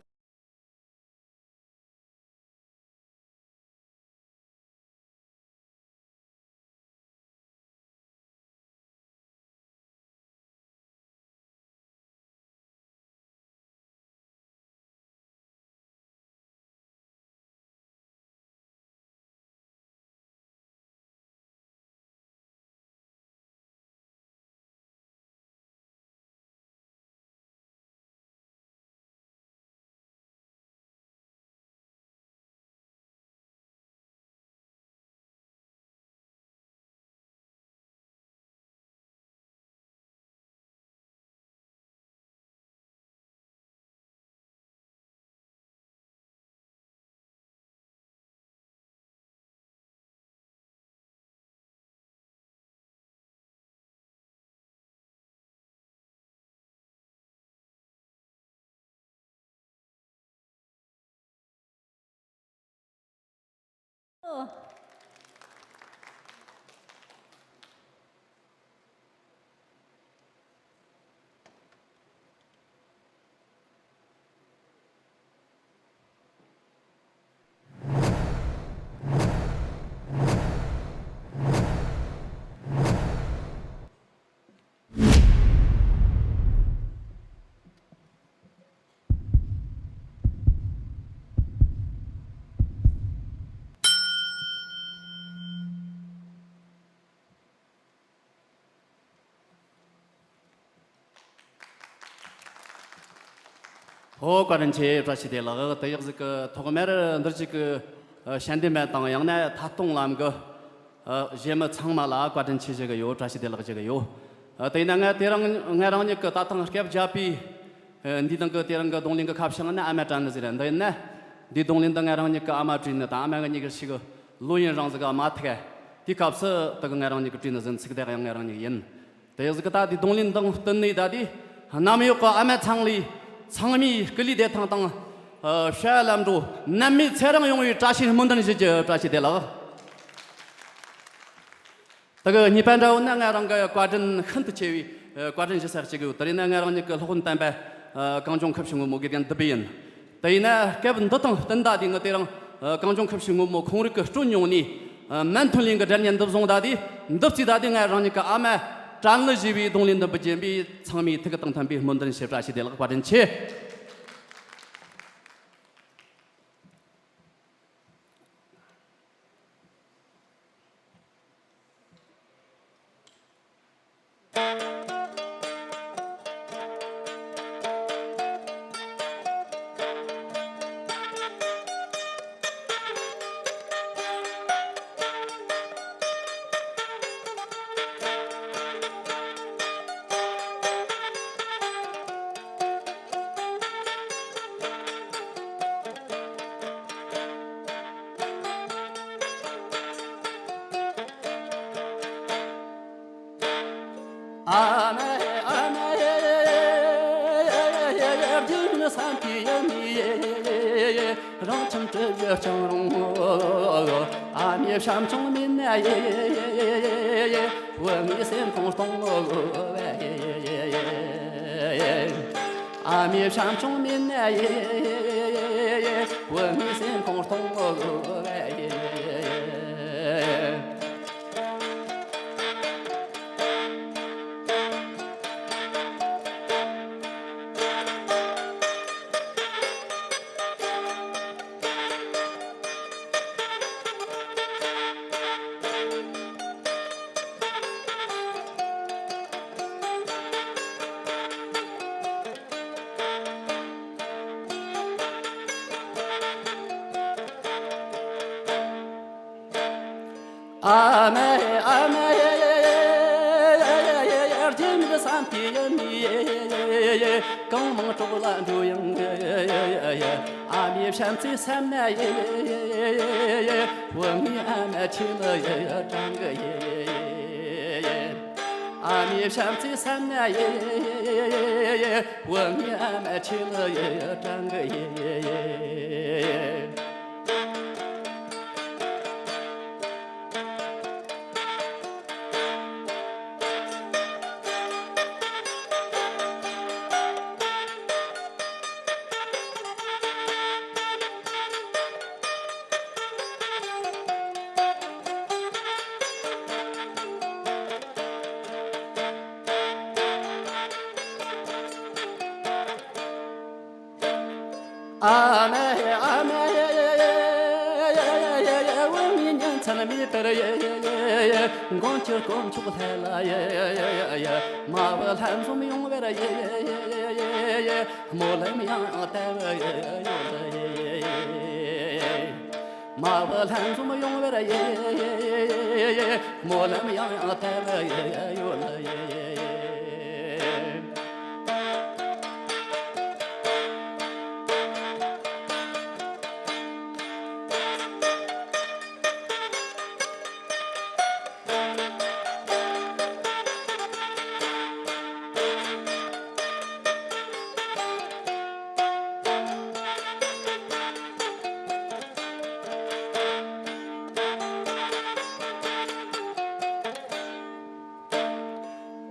ཧོ། བཀའ་དྲིན་ཆེ། བཀྲ་ཤིས་བདེ་ལེགས། དེ་ཡག་ཟིག་གི་ཐོག་མར་འདིར་ཅིག་གི་ཨ་ཞལ་འདེབས་མ་དང་ཡང་ན་ཐད་གཏོང་ལམ་གི་ཨ་གཞས་མི་ཚང་མ་ལ་བཀའ་དྲིན་ཆེ་ཞུ་གི་ཡོད། བཀྲ་ཤིས་བདེ་ལེགས་ཞུ་གི་ཡོད། ཨ་དེ་ཡིན་ན་ང་དེ་རིང་ང་རང་ཉིད་ཀྱི་ད་ཐེངས་སྐད་རྒྱབ་པའི་ཨ་འདི་དང་གི་དེ་རིང་གི་རྡུང་ལེན་གི་ཁ་བྱང་ནི་ཨ་མ་དྲན་ནི་ཟེར། འདི་ཡིན་ན་འདིའི་རྡུང་ལེན་འདི་ང་རང་ཉིད་ཀྱི་ཨ་མ་བྲིས་ནི་དང་ཨ་མ་ང་གཉིས་ཀྱི་ཞིག་ལོ་ཡུན་རིང་ཟིག་གི་མ་ཐུག་དེའི་སྐབས་སུ་དེ་གི་ང་རང་ཉིད་ཀྱིས་བྲིས་ནི་ཟིན་ཚིག་དེ་ཡང་ང་རང་ཉིད་ཡིན། དེ་ཡག་ཟིག་གི་ད་དེ་རྡུང་ལེན་དང་བསྟུན་ནས་ད་དེ་གནམ་འོག་གི་ཨ་མ་ཚང་ལས་ཚང་མའི་སྐུ་ལུས་བདེ་ཐང་དང་ཨ་བྱ་བ་ལམ་འགྲོ་ནད་མེད་ཚེ་རིང་ཡོང་བའི་བཀྲ་ཤིས་སྨོན་འདུན་ཞུ་རྒྱུ། བཀྲ་ཤིས་བདེ་ལེགས། དེ་གི་གཉིས་པ་འདྲ་བོ་ན་ང་རང་གི་བཀའ་དྲིན་ཤིན་ཏུ་ཆེ་བའི་ཨ་བཀའ་དྲིན་ཞུ་ས་གཅིག་ཡོད། དེ་ཡིན་ན་ང་རང་ཉིད་ཀྱི་སློབ་དཔོན་དམ་པ་ཨ་གངས་ལྗོངས་ཁུ་བྱུག་སྔོན་མོ་དགེ་རྒན་བདུད་བྷེ་ཡིན། དེ་ཡིན་ན་སྐབས་འདི་དང་བསྟུན་ད་དེ་ངི་དེ་རིང་ཨ་གངས་ལྗོངས་ཁུ་བྱུག་སྔོན་མོ་ཁོང་རང་གི་སྤྲོ་མྱོང་ནས་ཨ་མན་ཐོན་ལེན་གི་སྒྲ་སྙན་འདི་བཟུང་ད་དེ་འདི་བརྩིས་ད་དེ་ང་རང་ཉིད་ཀྱི་ཨ་མ་དྲན་གླུ་ཞེས་པའི་རྡུང་ལེན་འདི་འབུལ་རྒྱུ་ཡིན་པས་ཚང་མའི་ཐུགས་དང་མཐུན་པའི་སྨོན་འདུན་ཞུ། བཀྲ་ཤིས་བདེ་ལེགས། བཀའ་དྲིན་ཆེ། ཨ་མ་ཨ་མ་ཡེ་ཡེ་ཡེ་ཡེ་ཡེ། རྒྱུན་བསམ་པའི་ཡུལ་ནས་རང་ཁྱིམ་སྤྲུལ་བའི་སྤྱང་རུང་། ཨ་མའི་བྱམས་སྐྱོང་མེད་ན་ཡེ་ཡེ་ཡེ་ཡེ། བུད་མེད་སེམས་ཁོང་སྟོང་ངོ་བོ་ཡེ་ཡེ་ཡེ་ཡེ། ཨ་མའི་བྱམས་སྐྱོང་མེད་ན་ཡེ། བུད་མེད་སེམས་ཁོང་སྟོང་ངོ་བོ་ཡེ། ཨ་མ་ཨ་མ་ཡེ་ཡེ་ཡེ། རྒྱུན་བསམ་པའི་ཡུལ་ནས་གང་མང་གྲོགས་ལ་འགྲོ་ཡང་། ཨ་མའི་བྱམས་བརྩེ་བསམ་ན་ཡེ། བུད་མེད་ཨ་མ་ཁྱེད་ལ་ཡེ་དྲན་གི་ཡེ། ཨ་མའི་བྱམས་བརྩེ་བསམ་ན་ཡེ། བུད་མེད་ཨ་མ་ཁྱེད་ལ་ཡེ་དྲན་གི་ཡེ། ཨ་མ་ཨ་མ་ཡེ་ཡེ་ཡེ། བུད་མེད་ཉིན་མཚན་མེད་པར་ཡེ། མགོན་གྱུར་དཀོན་མཆོག་ལྷ་ལ་ཡེ། མ་བུ་ལྷན་འཛོམས་ཡོང་བར་ཡེ། སྨོན་ལམ་ཡང་དལ་བ་ཡོད་ཡེ། མ་བུ་ལྷན་འཛོམས་ཡོང་བར་ཡེ། སྨོན་ལམ་ཡང་དལ་བ་ཡོད་ཡེ།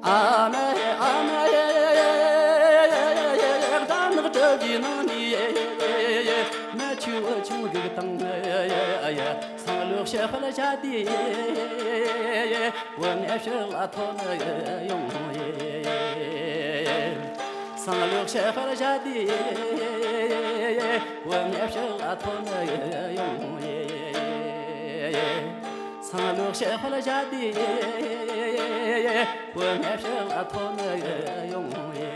ཨ་མ་ཨ་མ་ཡེ། དགྲ་ནག་གྲུ་བཞིའི་ནང་ནས་མ་ཆུ་བོ་ཆུང་གིས་དང་། སང་ལོ་ཤི་ཕལ་བྱ་དེ། བུ་ངའི་ཕྱིར་ལ་ཐོན་ཡོང་ཡེ། སང་ལོ་ཤི་ཕལ་བྱ་དེ། བུ་ངའི་ཕྱིར་ལ་ཐོན་ཡོང་ཡེ། སང་ལོ་ཤི་ཕལ་བྱ་དེ། བུ་ངའི་ཕྱིར་ལ་ཐོན་ཡོང་ཡེ།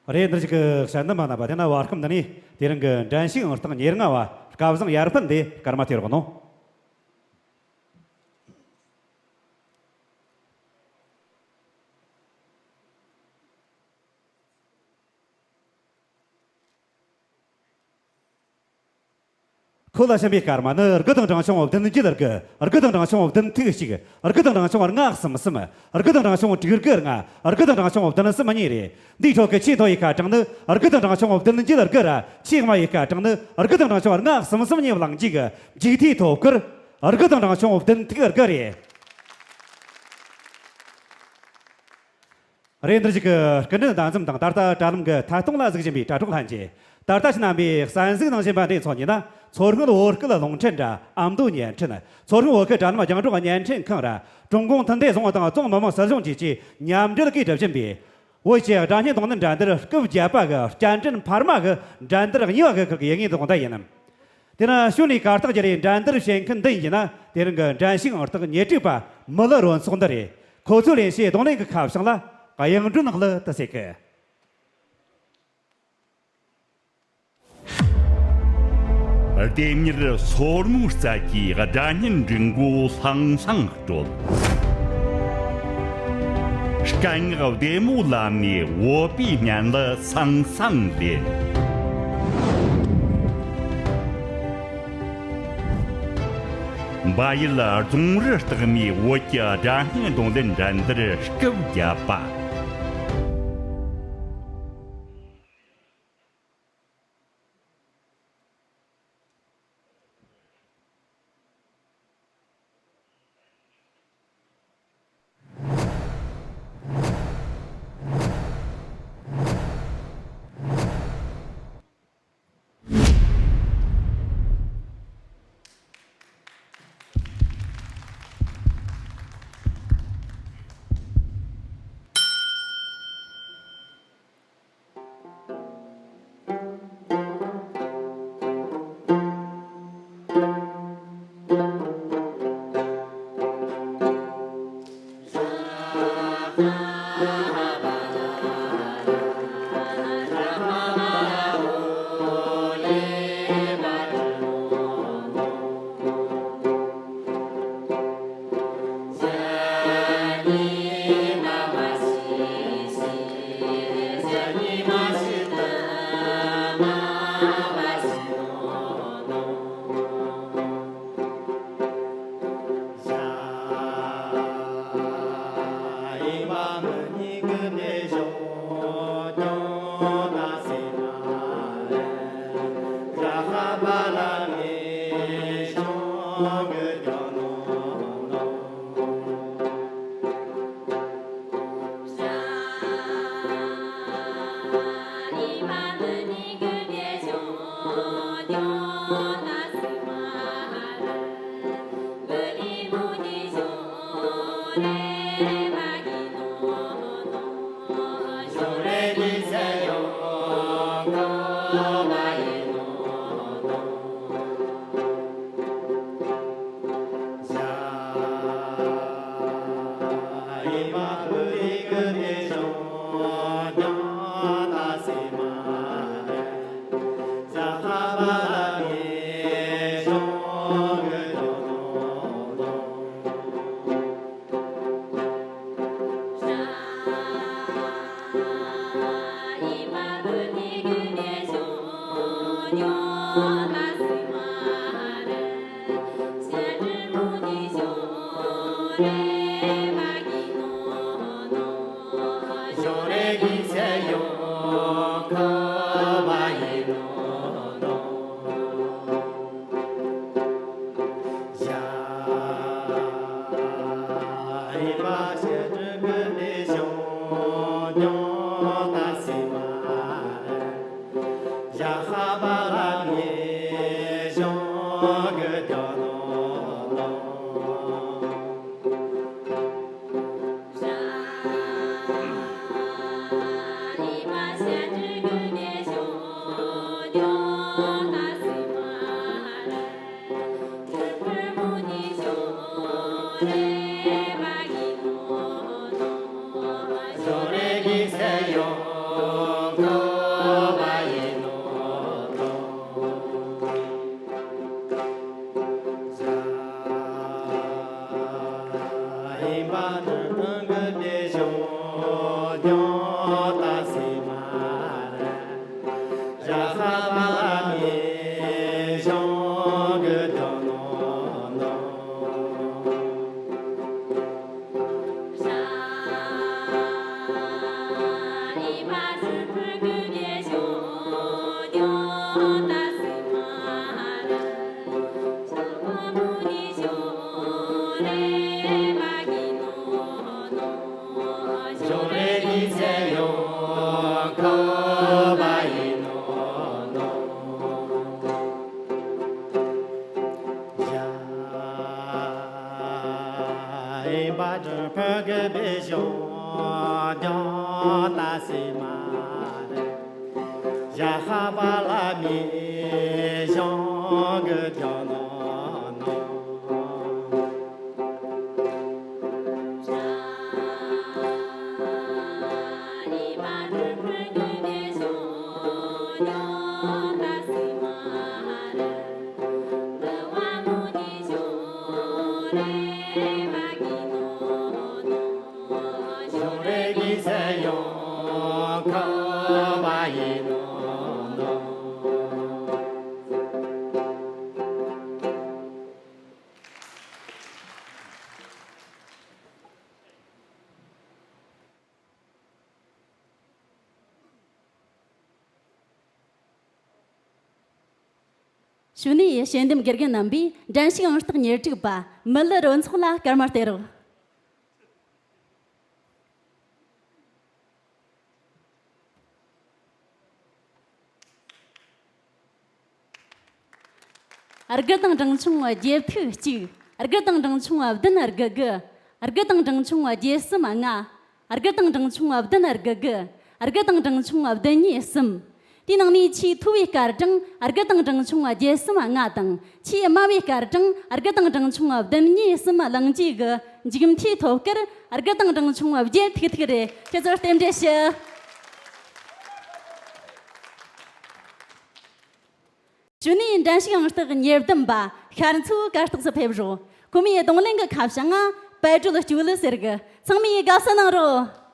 རེད། འདིར་ཞིག་གི་དཔྱད་འདེམས་པ་རྣམ་པ། དེ་ན་བར་ཁམས་འདི་ནས་དེ་རིང་གི་འགྲན་ཞུགས་ཨང་རྟགས་ཉེར་ལྔ་བ་སྐལ་བཟང་ཡར་འཕེལ་འདི་སྐར་མ་ཐེ་རོགས་གནང་། ཁོ་ལ་བྱིན་པའི་སྐར་མ་ནི་དགུ་དང་གྲངས་ཆུང་བདུན་བརྒྱད་དགུ། དགུ་དང་གྲངས་ཆུང་བདུན་ཐིག་གཅིག། དགུ་དང་གྲངས་ཆུང་ལྔ་གསུམ་གསུམ། དགུ་དང་གྲངས་ཆུང་དྲུག་དགུ་ལྔ། དགུ་དང་གྲངས་ཆུང་བདུན་གསུམ་གཉིས་རེད། འདིའི་ཁྲོད་ཀྱི་ཆེས་མཐོ་བའི་སྐར་གྲངས་ནི་དགུ་དང་གྲངས་ཆུང་བདུན་བརྒྱད་དགུ་ར། ཆེས་དམའ་བའི་སྐར་གྲངས་ནི་དགུ་དང་གྲངས་ཆུང་ལྔ་གསུམ་གསུམ་གཉིས་བླངས་རྗེས་ཀྱི་མཇུག་མཐའི་ཐོབ་སྐར་དགུ་དང་གྲངས་ཆུང་བདུན་ཐིག་དགུ་རེད། རེད། འདིར་ཞིག་གི་སྐུ་མགྲོན་ཟླ་འཛོམས་དང་། ད་ལྟ་དྲ་ལམ་གྱི་ཐད་གཏོང་ལ་གཟིགས་བཞིན་པའི་དྲ་གྲོགས་ལྷན་རྒྱས། ད་ལྟ་ཁྱེད་རྣམ་པས་གསན་གཟིགས་གནང་བཞིན་པ་འདི་མཚོན་ནས་ན། མཚོ་སྔོན་བོད་སྐད་རླུང་འཕྲིན་དྲ་ཨ་མདོ་བརྙན་འཕྲིན། མཚོ་སྔོན་བོད་སྐད་དྲ་ལམ་རྒྱང་སྒྲོག་བརྙན་འཕྲིན་ཁང་ར། ཀྲུང་གུང་མཐུན་སྡེ་གཞུང་དང་རྫོང་མི་དམངས་སྲིད་གཞུང་བཅས་ཀྱིས་མཉམ་འབྲེལ་གྱིས་སྒྲུབ་བཞིན་པའི་བོད་ཀྱི་སྒྲ་སྙན་རྡུང་ལེན་འགྲན་བསྡུར་སྐབས་བརྒྱད་པ་གི་བསྐྱར་འགྲན་འཕར་མ་གི་འགྲན་བསྡུར་གཉིས་པ་གི་ཁུལ་གྱི་ཡིན་ངེས་དོན་དག་ཡིན། དེ་ན་ཞུ་ནས་གར་སྟེགས་བརྒྱུད་ནས་འགྲན་བསྡུར་བྱེད་མཁན་འདི་ཡིན་ན། དེ་རིང་གི་འགྲན་ཞུགས་ཨང་རྟགས་ཉེར་དྲུག་པ་མི་ལི་རོ་ཚོགས་འདི་རེད། ཁོ་ཚོའི་ལེན་བྱའི་རྡུང་ལེན་གྱི་ཁ་བྱང་ལ་གཡང་སྒྲོན་ནག་ལི་དུ་ཟེར་གི། ལྡེམ་མྱུར་སོར་མོའི་རྩལ་གྱིས་སྒྲ་སྙན་འབྲི་མགོ་ལྷང་ལྷང་དཀྲོལ། སྐད་ངག་བདེ་མོ་ལམ་ནས་བོད་པའི་སྙན་ལ་སང་སང་ལེན། བལ་ཡུལ་རྫོང་རི་ལྟག་མའི་བོད་ཀྱི་སྒྲ་སྙན་རྡུང་ལེན་འགྲན་བསྡུར་སྐབས་བརྒྱད་པ། གཞུག་ནས་དཔྱད་འདེམས་དགེ་རྒན་རྣམ་པས་འགྲན་ཞུགས་ཨང་རྟགས་ཉེར་དྲུག་པ་མི་ལི་རོལ་ཚོགས་ལ་སྐར་མ་སྟེར་རོགས། དགུ་དང་གྲངས་ཆུང་བརྒྱད་ཐིག་གཅིག་དགུ་དང་གྲངས་ཆུང་བདུན་དགུ་དགུ་དགུ་དང་གྲངས་ཆུང་བརྒྱད་གསུམ་ལྔ། དགུ་དང་གྲངས་ཆུང་བདུན་དགུ་དགུ། དགུ་དང་གྲངས་ཆུང་བདུན་གཉིས་གསུམ། དེའི་ནང་ནས་ཆེས་མཐོ་བའི་སྐར་གྲངས་དགུ་དང་གྲངས་ཆུང་བརྒྱད་གསུམ་ལྔ་དང་། ཆེས་དམའ་བའི་སྐར་གྲངས་དགུ་དང་གྲངས་ཆུང་བདུན་གཉིས་གསུམ་བླངས་རྗེས་ཀྱི་མཇུག་མཐའི་ཐོབ་སྐར་དགུ་དང་གྲངས་ཆུང་བརྒྱད་ཐིག་ཐིག་རེད། ཁྱེད་ཚོར་རྟེན་འབྲེལ་ཞུ། གཞུག་ནས་འགྲན་ཞུགས་ཨང་རྟགས་ཉེར་བདུན་པ་ཤར་མཚོའི་གར་སྟེགས་སུ་ཕེབས་རོགས། ཁོ་མོས་རྡུང་ལེན་གྱི་ཁ་བྱང་ང་པད་སྒྲོལ་སྐྱོ་ལི་ཟེར་གི། ཚང་མས་དགའ་བསུ་གནང་རོགས།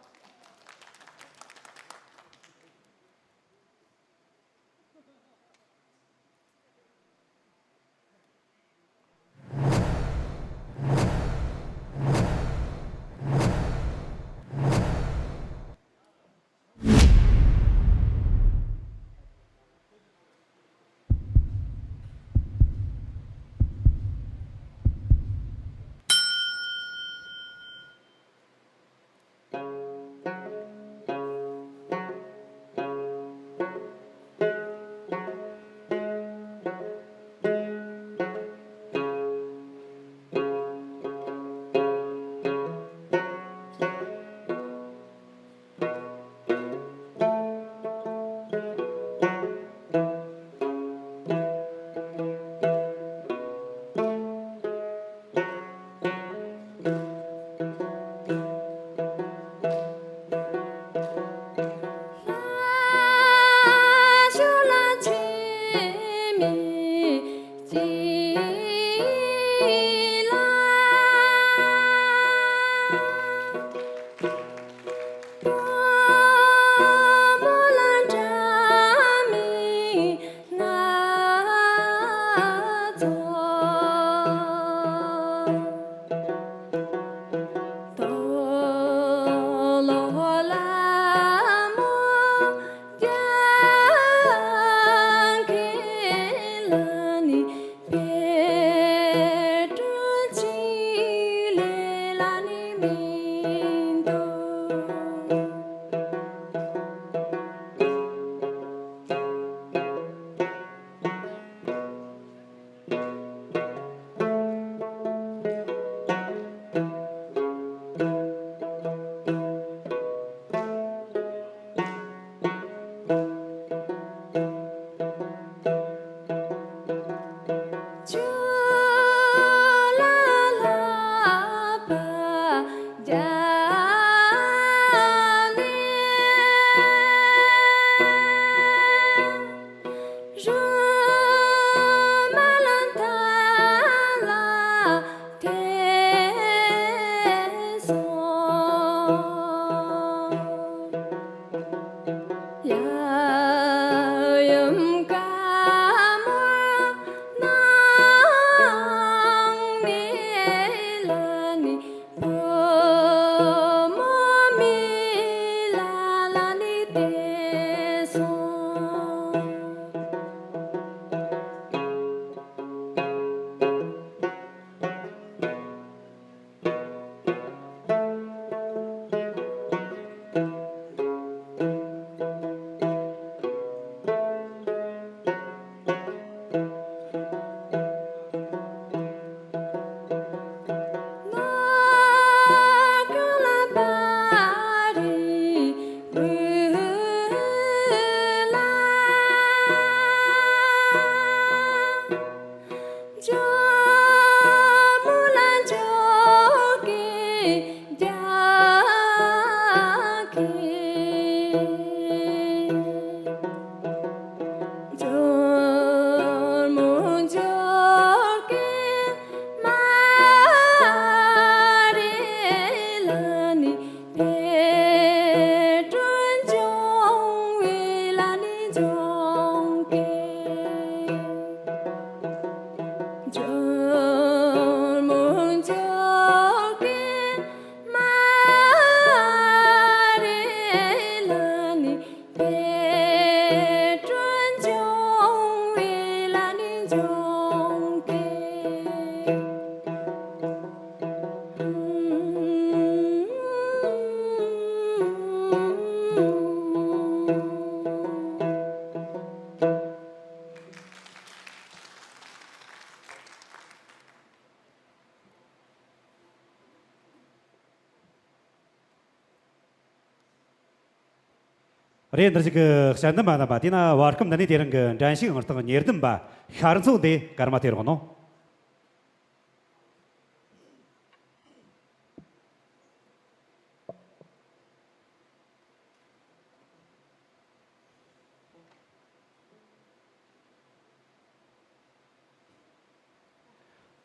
རེད། འདིར་ཞིག་གི་དཔྱད་འདེམས་པ་རྣམ་པ། དེས་ན་བར་སྐབས་འདི་ནས་དེ་རིང་གི་འགྲན་ཞུགས་ཨང་རྟགས་ཉེར་བདུན་པ་ཤར་མཚོ་འདི་སྐར་མ་སྟེར་རོགས་གནང་།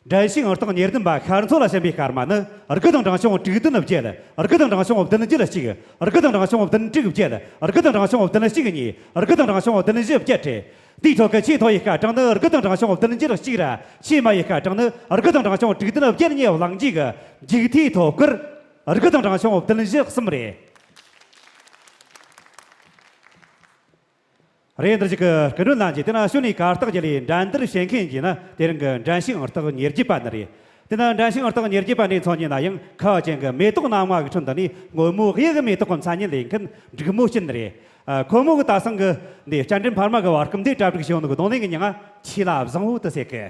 འགྲན་ཞུགས་ཨང་རྟགས་ཉེར་བདུན་པ་ཤར་མཚོ་ལ་བྱིན་པའི་སྐར་མ་ནི། དགུ་དང་བགྲང་བྱུང་དྲུག་བདུན་བརྒྱད། དགུ་དང་བགྲང་བྱུང་བདུན་བརྒྱད་གཅིག། དགུ་དང་བགྲང་བྱུང་བདུན་དྲུག་བརྒྱད། དགུ་དང་བགྲང་བྱུང་བདུན་གཅིག་གཉིས། དགུ་དང་བགྲང་བྱུང་བདུན་བཞི་བརྒྱད་རེད། དེའི་ཁྲོད་ཀྱི་ཆེས་མཐོ་བའི་སྐར་གྲངས་ནི་དགུ་དང་བགྲང་བྱུང་བདུན་བརྒྱད་གཅིག་ར། ཆེས་དམའ་བའི་སྐར་གྲངས་ནི་དགུ་དང་བགྲང་བྱུང་དྲུག་བདུན་བརྒྱད་གཉིས་བླངས་རྗེས་ཀྱི་མཇུག་མཐའི་ཐོབ་སྐར་དགུ་དང་བགྲང་བྱུང་བདུན་བཞི་གསུམ་རེད། རེད། འདིར་ཞིག་གི་སྐུ་མགྲོན་ལྷན་རྒྱས། དེ་ན་ཞོར་ནས་གར་སྟེགས་བརྒྱུད་ལས་འགྲན་བསྡུར་བྱེད་མཁན་གྱི་ནི་དེ་རིང་གི་འགྲན་ཞུགས་ཨང་རྟགས་ཉེར་བརྒྱད་པ་ནི་རེད། དེ་ན་འགྲན་ཞུགས་ཨང་རྟགས་ཉེར་བརྒྱད་པ་འདིའི་མཚན་ཉིད་ན་ཡང་ཁ་བ་ཅན་གྱི་མེ་ཏོག་སྣ་ལྔ་གི་ཁྲོད་འདི་ནས་སྔོན་མོ་གཡུ་གི་མེ་ཏོག་གི་མཚན་སྙན་ལེན་མཁན་འབྲུག་མོ་གཅིག་རེད། ཨ། ཁོ་མོ་གི་ད་སང་གི་འདི་བསྐྱར་འགྲན་འཕར་མ་གི་བར་སྐབས་འདི་གྲ་སྒྲིག་བྱས་ཡོད་ནོ་གི་རྡུང་ལེན་གི་མྱིང་ང་ཆོས་ལ་བཟང་བོ་དུ་ཟེར་གི།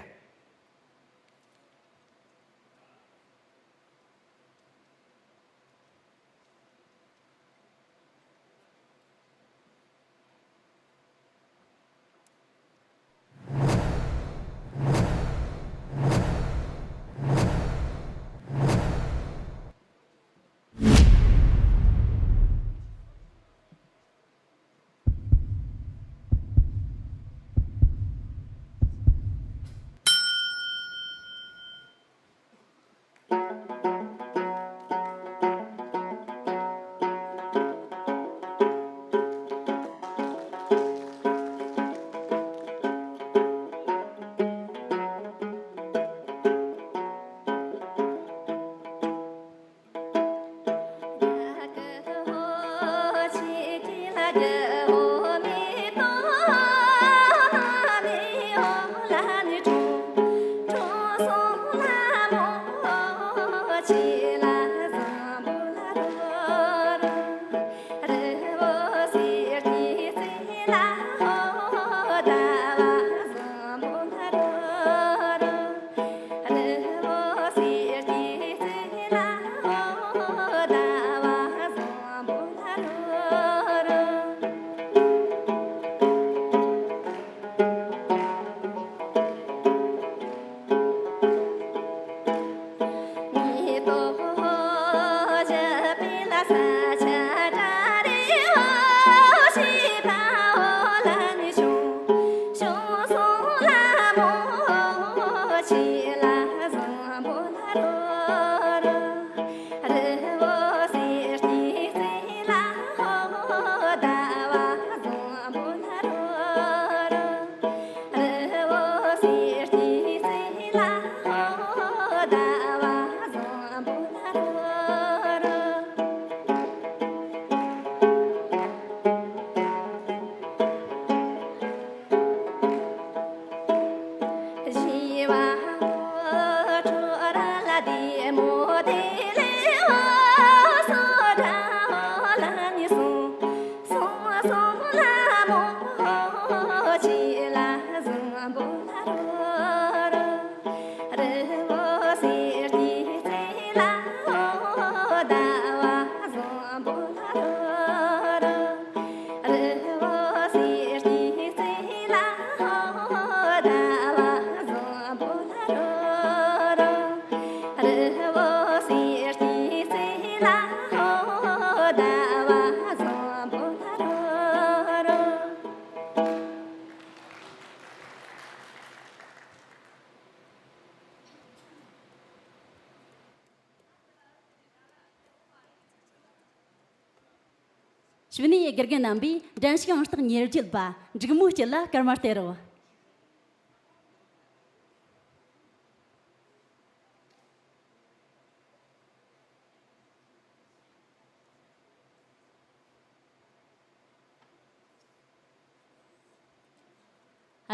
གཞུག་ནས་དགེ་རྒན་རྣམ་པས་འགྲན་ཞུགས་ཨང་རྟགས་ཉེར་བརྒྱད་པ་འབྲུག་མོའི་སྐྱིད་ལ་སྐར་མ་སྟེར་རོགས།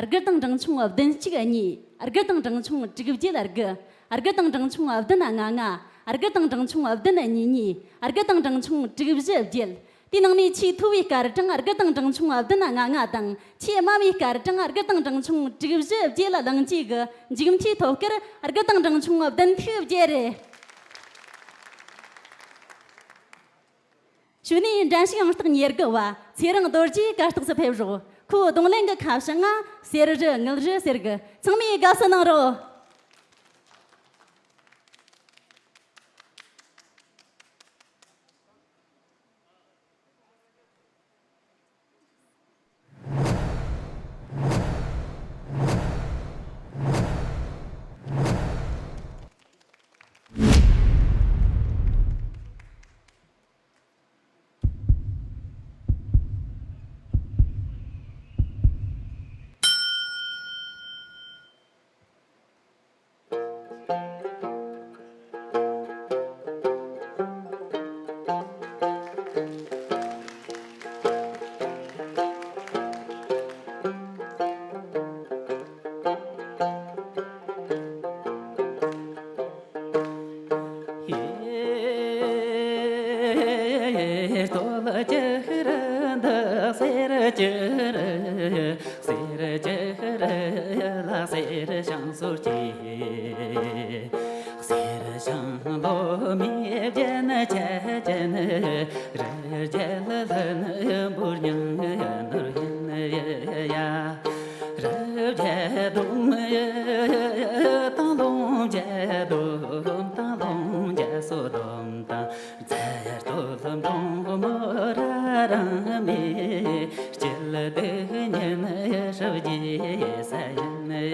དགུ་དང་གྲངས་ཆུང་བདུན་གཅིག་གཉིས། དགུ་དང་གྲངས་ཆུང་དྲུག་བརྒྱད་དགུ། དགུ་དང་གྲངས་ཆུང་བདུན་ལྔ་ལྔ། དགུ་དང་གྲངས་ཆུང་བདུན་གཉིས་གཉིས། དགུ་དང་གྲངས་ཆུང་དྲུག་བཞི་བརྒྱད། དེའི་ནང་ནས་ཆེས་མཐོ་བའི་སྐར་གྲངས་དགུ་དང་གྲངས་ཆུང་བདུན་ལྔ་ལྔ་དང་། ཆེས་དམའ་བའི་སྐར་གྲངས་དགུ་དང་གྲངས་ཆུང་དྲུག་བཞི་བརྒྱད་ལ་བླངས་རྗེས་ཀྱི་མཇུག་མཐའི་ཐོབ་སྐར་དགུ་དང་གྲངས་ཆུང་བདུན་ཐིག་བརྒྱད་རེད། གཞུག་ནས་འགྲན་ཞུགས་ཨང་རྟགས་ཉེར་དགུ་བ་ཚེ་རིང་རྡོ་རྗེ་གར་སྟེགས་སུ་ཕེབས་རོགས། ཁོའི་རྡུང་ལེན་གྱི་ཁ་བྱང་ང་གསེར་རི་དངུལ་རི་ཟེར་གི། ཚང་མས་དགའ་བསུ་གནང་རོགས། གསེར་གྱི་རི་ལ་གསེར་ཞིང་སོར་གྱི། གསེར་ཞིང་ལོ་མའི་རྒྱན་ཆ་ཅན། རི་རྒྱལ་ལྷུན་པོར་མྱང་ནོར་ཡིན་ཡ། རི་བརྒྱད་སྡོམ་དང་ལོངས་བརྒྱད་སྡོམ་དང་ལོངས་བརྒྱད་སོ་སྡོམ་དང་། རྫ་སྟོད་འབྲོང་མོ་ར་རང་མའི་སྐྱིད་སྡུག་ཉིན་ཧྲིལ་གྱི་ས་ཡིན་ཡ།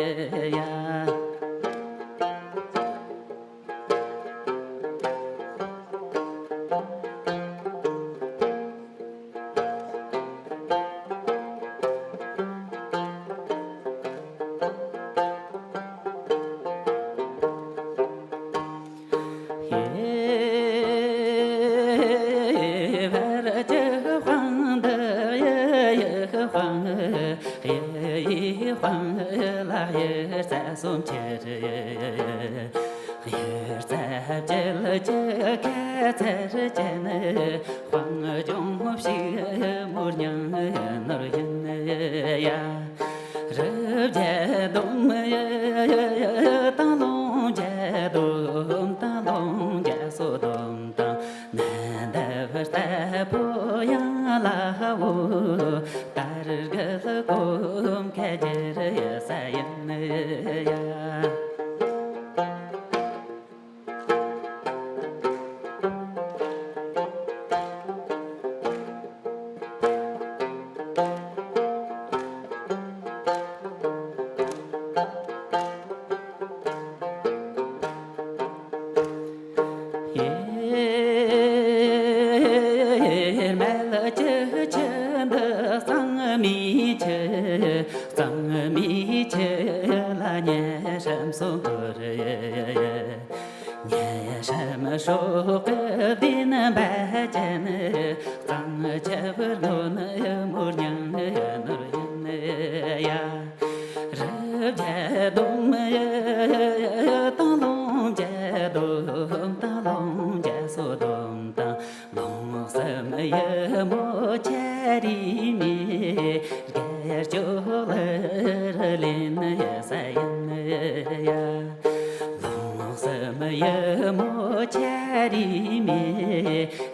བར་གྱི་དཔང་འདི་ཡི་ཡི་དཔང་། ཡི་ཡི་དཔང་ལ་ཡི་རྩ་གསུམ་ཁྱེར། ཡི་རྩ་བཅུད་ཀྱི་ཁ་ཚར་ཅན། དཔང་ལྗོངས་ཕྱུག་མོར་མྱང་ནོར་ཡིན་ཡ། རི་བརྒྱད་སྡོམ་དང་ལོངས་བརྒྱད་སྡོམ་དང་ལོངས་བརྒྱད་སོ་སྡོམ་དང་། ནད་འདབ་ལྟ་བུ་ཡང་ལ་འོ། དར་གི་གོམ་ཁ་རྒྱལ་ས་ཡིན་ཡ། མལ་གྱི་ཆུ་འདི་གཙང་མའི་ཆུ། གཙང་མའི་ཆུ་ལ་ཉེ་ཧྲམ་སོང་གོ་རེ། ཉེ་ཧྲམ་སྲོག་གི་བདེན་པ་ཅན། གཙང་ཆུ་བུར་ནོ་ནི་མོར་མྱང་ནོར་ཡིན་ཡ། རི་བརྒྱད་སྡོམ་དང་ལོངས་བརྒྱད་སྡོམ་དང་ལོངས་བརྒྱད་སོ་སྡོམ་དང་། ལོངས་སམ་ཡི་མོ་ཆ་རི་མི་རྒྱལ་ལྕོག་ལ་རི་ལེན་ས་ཡིན་ཡ། ལོངས་སམ་ཡི་མོ་ཆ་རི་མི་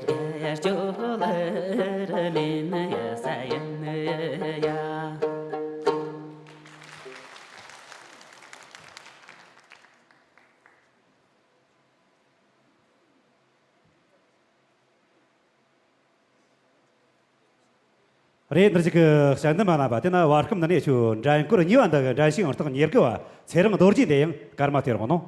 རྒྱལ་ལྕོག་ལ་རི་ལེན་ས་ཡིན་ཡ། རེད། འདིར་ཅིག་གི་དཔྱད་འདེམས་མ་ལངས་པ་དེ་ན་བར་ཁམས་འདི་ནས་ཆུ་འགྲན་སྐོར་གཉིས་པ་འདི་གི་འགྲན་ཞུགས་ཨང་རྟགས་ཉེར་དགུ་བ་ཚེ་རིང་རྡོ་རྗེ་དེ་ཡང་སྐར་མ་དེར་འོང་ནོ།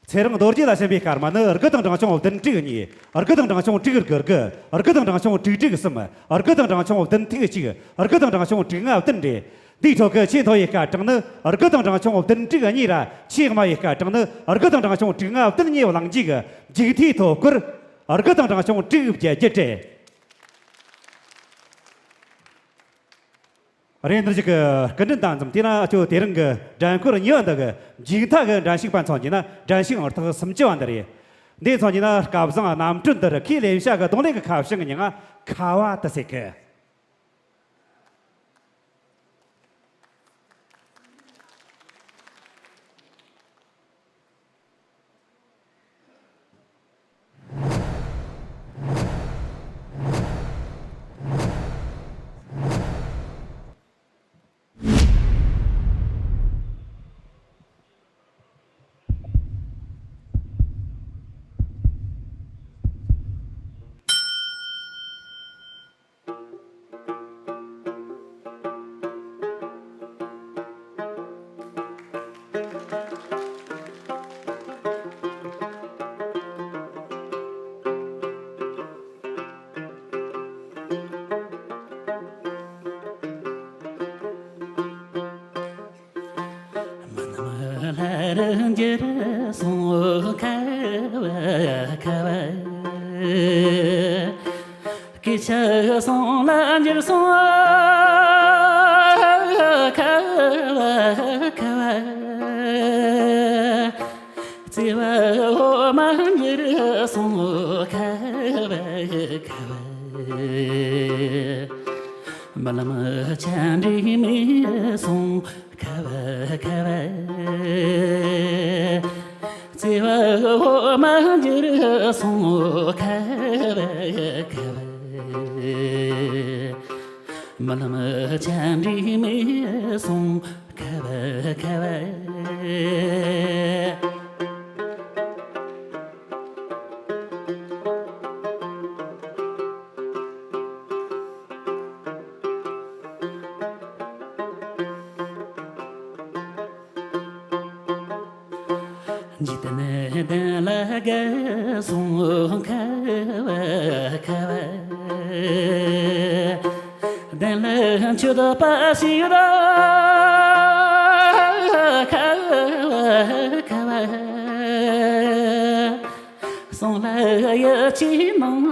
ཚེ་རིང་རྡོ་རྗེ་ལ་བྱིན་པའི་སྐར་མ་ནི་དགུ་དང་བགྲང་ཆུང་བདུན་དྲུག་གཉིས། དགུ་དང་བགྲང་ཆུང་དྲུག་དགུ་དགུ། དགུ་དང་བགྲང་ཆུང་དྲུག་དྲུག་གསུམ། དགུ་དང་བགྲང་ཆུང་བདུན་ཐིག་གཅིག། དགུ་དང་བགྲང་ཆུང་དྲུག་ལྔ་བདུན་རེད། འདིའི་ཁྲོད་ཀྱི་ཆེས་མཐོ་བའི་སྐར་གྲངས་ནི་དགུ་དང་བགྲང་ཆུང་བདུན་དྲུག་གཉིས་ར། ཆེས་དམའ་བའི་སྐར་གྲངས་ནི་དགུ་དང་བགྲང་ཆུང་དྲུག་ལྔ་བདུན་གཉིས་བླངས་རྗེས་ཀྱི་མཇུག་མཐའི་ཐོ་སྐོར་དགུ་དང་བགྲང་ཆུང་དྲུག་བརྒྱད་བརྒྱད་རེད། རེད། འདིར་ཞིག་གི་སྐུ་མགྲོན་དང་འཛོམས། དེས་ན་ཁྱོད་དེ་རིང་གི་འགྲན་སྐོར་གཉིས་པ་འདི་གི་མཇུག་མཐའ་གི་འགྲན་ཞུགས་པ་མཚོན་གྱི་ན་འགྲན་ཞུགས་ཨང་རྟགས་སུམ་ཅུ་བ་འདི་རེད། འདི་མཚོན་གྱི་ན་སྐལ་བཟང་རྣམ་གྲོལ་འདིར་ཁོས་ལེན་བྱ་གི་རྡུང་ལེན་གི་ཁ་བྱང་གི་མིང་ང་ཁ་བ་དེ་ཟེར་གི། རུ་འགྱུར་སོང་ཁ་བ་ཁ་བ། སྐད་ཆ་སོང་ལ་འགྱུར་སོང་ཁ་བ་ཁ་བ། བརྩེ་བ་འོ་མ་འགྱུར་སོང་ཁ་བ་ཁ་བ། རྨི་ལམ་ཆ་འདྲ་རྨིས་སོང་ཁ་བ་ཁ་བ། བརྩེ་བ་འོ་མ་འགྱུར་སོང་ཁ་བ་ཁ་བ། རྨི་ལམ་ཆ་འདྲ་རྨིས་སོང་ཁ་བ་ཁ་བ། འཇིག་རྟེན་གདན་ལ་བརྒལ་སོང་ཁ་བ་ཁ་བ། གདན་ལ་མཆོད་པ་ཞིག་ད་ཁ་བ་ཁ་བ། སོང་ལ་ཡིད་ཆེས་གནང་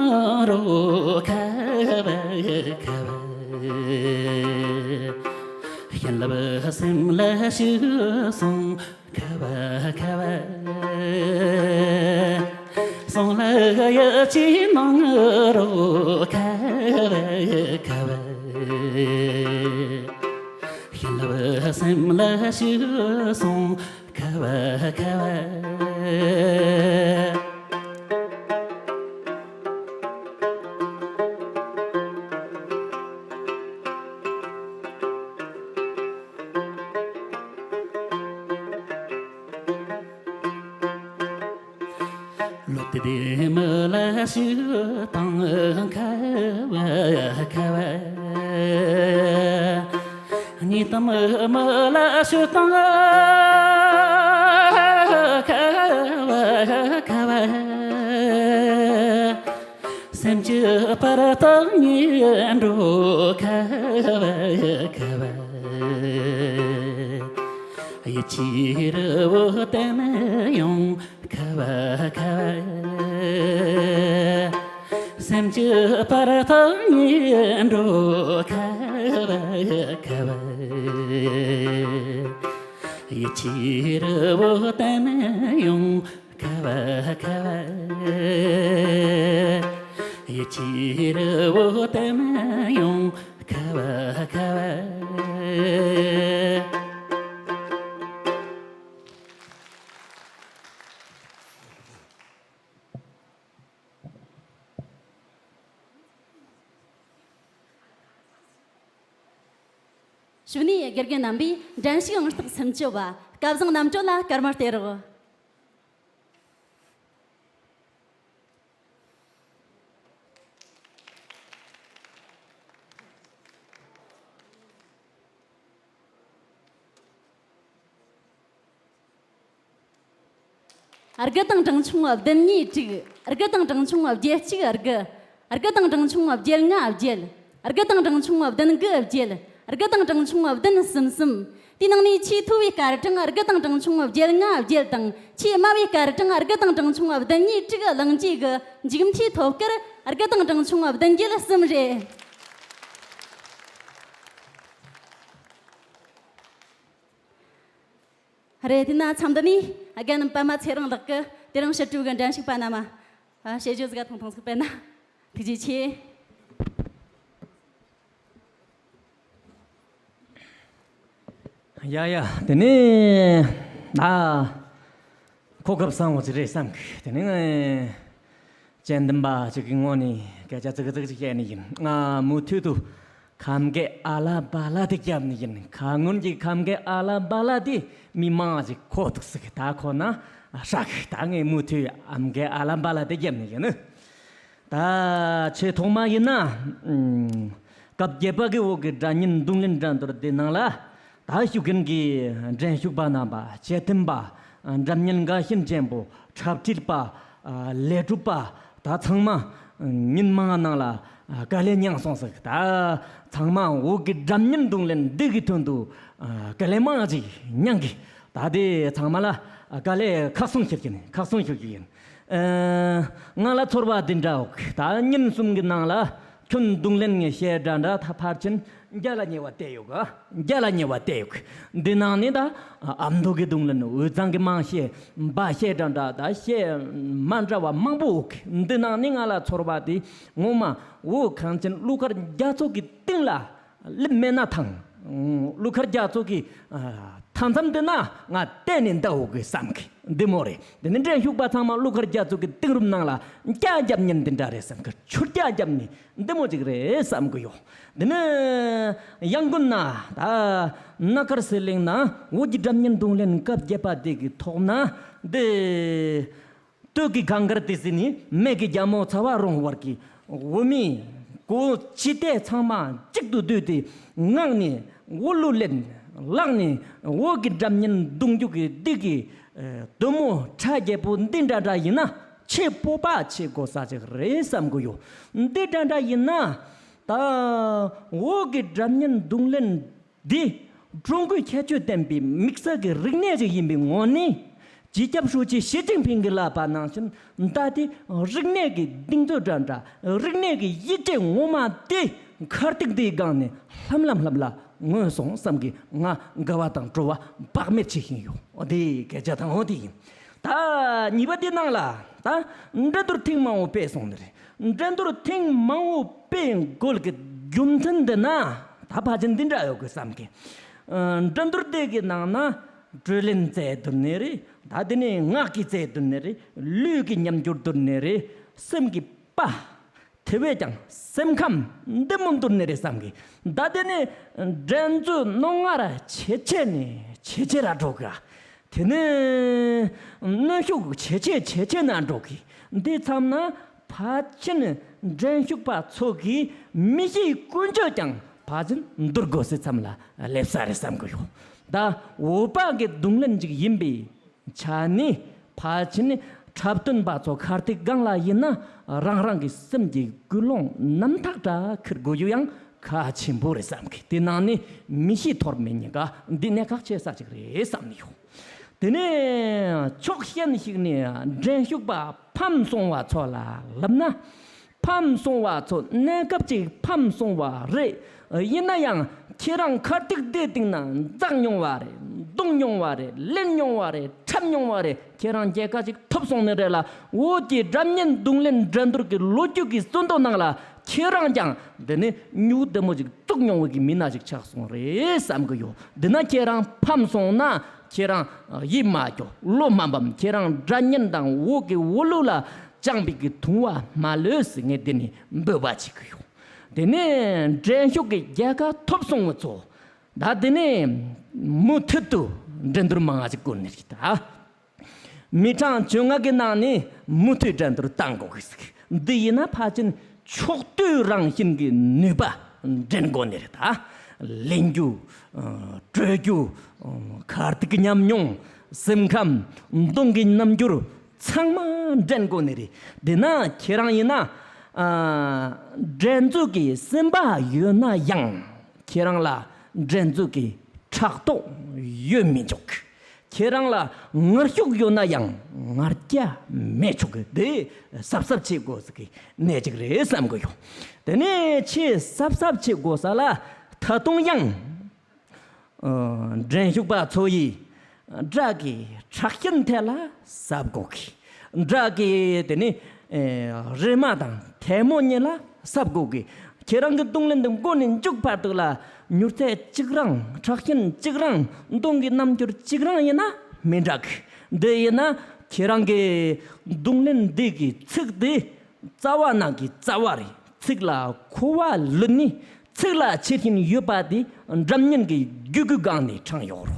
རོགས་ཁ་བ་ཁ་བ། བྱིན་རླབས་སེམས་ལ་ཞུགས་སོང་ཁ་བ་ཁ་བ། སོང་ལ་ཡིད་ཆེས་གནང་རོགས་ཁ་བ་ཁ་བ། བྱིན་རླབས་སེམས་ལ་ཞུགས་སོང་ཁ་བ་ཁ་བ། བློ་གཏད་མི་ལ་ཞུ་དང་ཁ་བ་ཁ་བ། སྙིང་གཏམ་མི་ལ་ཞུ་དང་ཁ་བ་ཁ་བ། སེམས་ཀྱི་བར་དང་ཉེ་འགྲོ་ཁ་བ་ཁ་བ། ཡིད་ཆེས་རི་བོ་བརྟན་ཡོང་ཁ་བ་ཁ་བ། སེམས་ཀྱི་བར་དང་ཉེ་འགྲོ་ཁ་བ་ཁ་བ། ཡིད་ཆེས་རི་བོ་བརྟན་ཡོང་ཁ་བ་ཁ་བ། ཡིད་ཆེས་རི་བོ་བརྟན་ཡོང་ཁ་བ་ཁ་བ། གཞུག་ནས་དགེ་རྒན་རྣམ་པས་འགྲན་ཞུགས་ཨང་རྟགས་སུམ་ཅུ་བ་སྐལ་བཟང་རྣམ་གྲོལ་ལ་སྐར་མ་སྟེར་རོགས། དགུ་དང་གྲངས་ཆུང་བདུན་གཉིས་དྲུག་དགུ་དང་གྲངས་ཆུང་བརྒྱད་གཅིག་དགུ་དགུ་དང་གྲངས་ཆུང་བརྒྱད་ལྔ་བརྒྱད། དགུ་དང་གྲངས་ཆུང་བདུན་དགུ་བརྒྱད། དགུ་དང་གྲངས་ཆུང་བདུན་གསུམ་གསུམ། དེའི་ནང་ནས་ཆེས་མཐོ་བའི་སྐར་གྲངས་དགུ་དང་གྲངས་ཆུང་བརྒྱད་ལྔ་བརྒྱད་དང་། ཆེས་དམའ་བའི་སྐར་གྲངས་དགུ་དང་གྲངས་ཆུང་བདུན་གཉིས་དྲུག་བླངས་རྗེས་ཀྱི་མཇུག་མཐའི་ཐོབ་སྐར་དགུ་དང་གྲངས་ཆུང་བདུན་བརྒྱད་གསུམ་རེད། རེད། དེས་ན་མཚམས་འདི་ནས་རྒན་པད་མ་ཚེ་རིང་ལགས་ཀྱིས་དེ་རིང་ཕྱི་དྲོ་གི་འགྲན་ཞུགས་པ་རྣམས་ལ་ཨ་བྱེད་རྒྱུ་ཟིག་ཐུང་ཐུང་ཟིག་སྤེལ་ན་ཐུགས་རྗེ་ཆེ། ཡ་ཡ། དེ་ནས་ཨ་གོ་སྐབས་བཟང་བོ་ཅིག་རེད་བསམ་གི། དེ་ནས་ངས་དཔྱད་འདེམས་པ་ཅིག་གི་ངོས་ནས་སྐད་ཆ་ཙིག་ཙིག་ཅིག་བཤད་ནི་ཡིན། ང་མུ་མཐུད་དུ་ཁམས་སྐད་ཨ་ལ་བ་ལ་དེ་རྒྱབ་ནི་ཡིན། ཁ་སྔོན་གྱི་ཁམས་སྐད་ཨ་ལ་བ་ལ་དེ་མི་མང་ཞིག་གོ་ཐུབ་ཟིག་ད་གོ་ན་ཧྲ་གི། ད་ངས་མུ་མཐུད་ཨམ་སྐད་ཨ་ལ་བ་ལ་དེ་རྒྱབ་ནི་ཡིན། ད་ཆེས་ཐོག་མ་ཡིན་ན། ཨུམ། སྐབས་བརྒྱད་པ་གི་འོག་གི་སྒྲ་སྙན་རྡུང་ལེན་འགྲན་བསྡུར་འདི་ནང་ལ་ད་ཞུགས་མཁན་གྱི་འགྲན་ཞུགས་པ་རྣམ་པ། དཔྱད་འདེམས་པ། སྒྲ་སྙན་འགའ་ཤས་ཅན་པོ། འཁྲབ་ཁྲིད་པ། ལས་སྒྲུབ་པ། ད་ཚང་མ་ཉིན་མང་ནང་ལ་དཀའ་ལས་མྱངས་སོང་ཟིག་ད་ཚང་མ་འོག་གི་སྒྲ་སྙན་རྡུང་ལེན་འདི་གི་དོན་དུ་དཀའ་ལས་མང་ཅིག་མྱངས་གི། ད་དེ་ཚང་མ་ལ་དཀའ་ལས་ཁག་སོང་ཞིག་ཡིན། ཁག་སོང་ཞིག་ཡིན། ཨ། ང་ལ་ཚོར་བ་འདི་འདྲ་འོག་ད་ཉིན་གསུམ་གྱི་ནང་ལ་ཁྱོད་རྡུང་ལེན་ངས་བཤད་འདྲ་འདྲ། ད་ཕར་ཕྱིན་བརྒྱ་ལ་ཉེ་བ་བལྟས་ཡོད་ག་བརྒྱ་ལ་ཉེ་བ་བལྟས་ཡོད་ག་འདི་ནང་ནས་ད་ཨ་མདོ་གི་རྡུང་ལེན་འོས་ཚང་གི་མང་བཤད་འབའ་བཤད་འདྲ་འདྲ། ད་བཤད་མ་འདྲ་བ་མང་པོ་འོག་འདི་ནང་ནས་ང་ལ་ཚོར་བ་དེ་ངོ་མ་འོ་གངས་ཅན་གླུ་གར་རྒྱ་མཚོ་གི་སྟེང་ལ་སླེབས་མེད་ན་ཐང་། གླུ་གར་རྒྱ་མཚོ་གི་མཐའ་མཚམས་འདི་ན་ང་གཏན་ནས་འདའ་འོ་གི་བསམ་གི་འདི་མོ་རེད། འདི་ནི་འགྲན་ཞུགས་པ་ཚང་མ་གླུ་གར་རྒྱ་མཚོ་གི་སྟེང་རུམ་ནང་ལ་སྐྱ་རྒྱབ་ཉན་འདི་འདྲ་རེད་བསམ་གི་ཆུར་སྐྱ་རྒྱབ་ནི་འདི་མོ་ཅིག་རེད་བསམ་གི་ཡོད། འདི་ནི་ཡང་དགོན་ན་ད་སྣ་དཀར་ཟི་ལིང་ན་འོ་གི་སྒྲ་སྙན་རྡུང་ལེན་སྐབས་བརྒྱད་པ་དེ་གི་ཐོག་ན་འདི། སྟོད་ཀྱི་གངས་དཀར་དེ་ཟིན་ནས་སྨད་ཀྱི་རྒྱལ་མོ་ཚ་བ་རོང་བར་གྱི་འོ་མའི་གོ་ཅི་ཏེ་ཚང་མ་གཅིག་ཏུ་བསྡུས་ཏེ་ངག་ནས་འོ་གླུ་ལེན། ལག་ནས་འོ་གི་སྒྲ་སྙན་རྡུང་རྒྱུ་གི་འདི་གི་དུ་མོ་ཁྲ་རྒྱལ་པོ་འདི་འདྲ་འདྲ་ཡིན་ན་ཆེས་སྤོབས་པ་ཆེ་དགོས་ས་ཅིག་རེད་བསམ་གི་ཡོད། འདི་འདྲ་འདྲ་ཡིན་ན་ད་འོ་གི་སྒྲ་སྙན་རྡུང་ལེན། འདི་ཀྲུང་གོའི་ཁྱད་ཆོས་ལྡན་པའི་དམིགས་བསལ་གྱི་རིག་གནས་ཤིག་ཡིན་པའི་ངོས་ནས། སྤྱི་ཁྱབ་ཧྲུའུ་ཅི་ཞི་ཅིན་ཕིང་གིས་ལབ་པ་ནང་བཞིན་ད་དེ་རིག་གནས་ཀྱི་གདེང་ཚོད་འདྲ་འདྲ། རིག་གནས་ཀྱི་ཡིད་ཆེས་ངོ་མ་དེ་མཁར་སྟེགས་འདིའི་སྒང་ནས་ལྷབ་ལྷབ་ལྷབ་ལ་མངོན་སོང་བསམ་གི་ང་དགའ་བ་དང་སྤྲོ་བ་བག་མེད་ཅིག་ཡིན་ཡོད། འོ་དེ་སྐད་ཆ་དང་འོ་དེ་ཡིན། ད་གཉིས་པ་དེ་ནང་ལ་ད་འགྲན་བསྡུར་ཐེངས་མང་བོ་སྤེལ་སོང་ནི་རེད། འགྲན་བསྡུར་ཐེངས་མང་བོ་སྤེལ་དགོས་ཀྱི་རྒྱུ་མཚན་འདི་ན་ད་ཕལ་ཆེར་འདི་འདྲ་ཡོད་དགོས་བསམ་གི། ཨ། འགྲན་བསྡུར་དེ་གི་ནང་ན་དྲོད་ལེན་རྩལ་བསྡུར་ནི་རེད། ད་དེ་ནས་ངག་གི་རྩལ་བསྡུར་ནི་རེད། ལུས་ཀྱི་ཉམས་འགྱུར་བསྡུར་ནི་རེད། སེམས་ཀྱི་པ། དེ་བས་ཀྱང་སེམས་ཁམས་འདི་མོ་བསྡུར་ནི་རེད་བསམ་གི། ད་དེ་ནས་འགྲན་རྩོད་རྣོ་ངར་ཇེ་ཆེ་ནས་ཇེ་ཆེ་ར་འགྲོ་གི། དེ་ནས་གནོན་ཤུགས་ཇེ་ཆེ་ཇེ་ཆེ་ན་འགྲོ་གི། འདི་མཚམས་ན་ཕལ་ཆེར་འགྲན་ཞུགས་པ་ཚོ་གི་མི་གཤིས་ཀུན་སྤྱོད་ཀྱང་ཕལ་ཆེར་འདུལ་དགོས་སའི་མཚམས་ལ་སླེབས་ས་རེད་བསམ་གི་ཡོད། ད་འོ་བ་གི་རྡུང་ལེན་ཅིག་ཡིན་པའི་ཆ་ནས་ཕལ་ཆེར་འཁྲབ་སྟོན་པ་ཚོ་མཁར་སྟེགས་སྒང་ལ་ཡིན་ན་རང་རང་གི་སེམས་ཀྱི་ཀུན་སློང་རྣམ་དག་འདྲ་འཁྱེར་དགོས་རྒྱུ་ཡང་གལ་ཆེན་པོ་རེད་བསམ་གི། དེ་ནང་ནས་མི་གཤིས་མཐོ་རིམ་མི་གཉིས་ཀ་འདི་གནད་འགག་ཆེ་ས་ཅིག་རེད་བསམ་ནས་ཡོད། དེ་ནས་ཕྱོགས་གཞན་ཞིག་ནས་འགྲན་ཞུགས་པ་ཕམ་སོང་བ་ཚོ་ལ་ལབ་ན། ཕམ་སོང་བ་ཚོ་གནས་སྐབས་ཅིག་ཕམ་སོང་བ་རེད། ཡིན་ན་ཡང་ཁྱེད་རང་མཁར་སྟེགས་དེའི་སྟེང་ན་འཛེགས་མྱོང་བ་རེད། བརྡུངས་མྱོང་བ་རེད། ལེན་མྱོང་བ་རེད། འཁྲབ་མྱོང་བ་རེད། ཁྱེད་རང་རྒྱལ་ཁ་ཅིག་ཐོབ་སོང་ནི་རེད་ལ། འོ་དེ་སྒྲ་སྙན་རྡུང་ལེན་འགྲན་བསྡུར་གྱི་ལོ་རྒྱུས་ཀྱི་ཟིན་ཐོ་ནང་ལ་ཁྱེད་རང་ཀྱང་འདི་ནི་མྱུ་གུ་བདེ་མོ་ཅིག་བཙུགས་མྱོང་བའི་གི་མི་སྣ་ཅིག་ཆགས་སོང་རེད་བསམ་གི་ཡོད། འདི་ན་ཁྱེད་རང་ཕམ་སོང་ན་ཁྱེད་རང་ཡིད་མ་སྐྱོ། བློ་མ་ཕམ། ཁྱེད་རང་སྒྲ་སྙན་དང་འོ་གི་འོ་ལུ་ལ་བཅངས་པའི་གི་དུང་བ་མ་ལོས་ཟེར་ངས་འདི་ནི་འབོད་པ་བྱེད་གི་ཡོད། དེ་ནས་འགྲན་ཞུགས་ཀྱི་རྒྱལ་ཁ་ཐོབ་སོང་བ་ཚོ་ད་དེ་ནས་མུ་མཐུད་དུ་འགྲན་བསྡུར་མང་ང་ཞིག་བསྐོར་ནས་ཀྱི་ད། མི་གྲངས་བཅོ་ལྔ་གི་ནང་ནས་མུ་མཐུད་འགྲན་བསྡུར་བཏང་དགོས་ཀྱི་ཟིག་འདི་ཡིན་ན་ཕལ་ཆེར་ཕྱོགས་བསྡུས་རང་བཞིན་གྱི་ནུས་པ་འགྲན་དགོས་ནི་རེད་ད། ལེན་རྒྱུ། ཨ། སྤྲོད་རྒྱུ། ཨ། མཁར་སྟེགས་ཀྱི་ཉམས་མྱོང་། སེམས་ཁམས། མདུང་གི་རྣམ་འགྱུར། ཚང་མ་འགྲན་དགོས་ནི་རེད། དེ་ན་ཁྱེད་རང་ཡིན་ན། ཨ། འགྲན་རྩོད་ཀྱི་སེམས་པ་ཡོད་ན་ཡང་ཁྱེད་རང་ལ་འགྲན་རྩོད་ཀྱི་ཕྲག་དོག་ཡོད་མི་ཆོག་ཁྱེད་རང་ལ་ངར་ཤུགས་ཡོད་ན་ཡང་ངར་སྐད་མེད་ཆོག་གི། དེ་གཟབ་གཟབ་བྱེད་དགོས་ཟིག་གི་གནས་ཅིག་རེད་བསམ་གི་ཡོད། དེ་ནས་ཆེས་གཟབ་གཟབ་བྱེད་དགོས་ས་ལ་ད་དུང་ཡང་། ཨ། འགྲན་ཞུགས་པ་ཚོ་ཡིས་སྒྲ་གི་ཁྲག་ཤིང་ཐད་ལ་གཟབ་དགོས་གི། སྒྲ་གི་དེ་ནི། ཨེ། རེ་མ་དང་ཐལ་མོ་གཉིས་ལ་གཟབ་དགོས་གི། ཁྱེད་རང་གི་རྡུང་ལེན་འདི་མགོ་ནས་མཇུག་བར་དུ་ལ་མྱུར་ཚད་གཅིག་རང་། ཁྲག་ཤིང་གཅིག་རང་། མདུང་གི་རྣམ་འགྱུར་གཅིག་རང་ཡིན་ན་མི་འདྲ་གི། འདི་ཡིན་ན་ཁྱེད་རང་གི་རྡུང་ལེན་འདི་གི་ཚིག་འདི་རྩ་བ་ནང་གི་རྩ་བ་རེད། ཚིག་ལ་ཁུ་བ་ལུད་ནི། ཚིག་ལ་ཆེ་ཞིང་ཡོད་པ་དེ་སྒྲ་སྙན་གྱི་རྒྱུད་སྐུད་སྒང་ནས་དྲངས་ཡོད་རོ།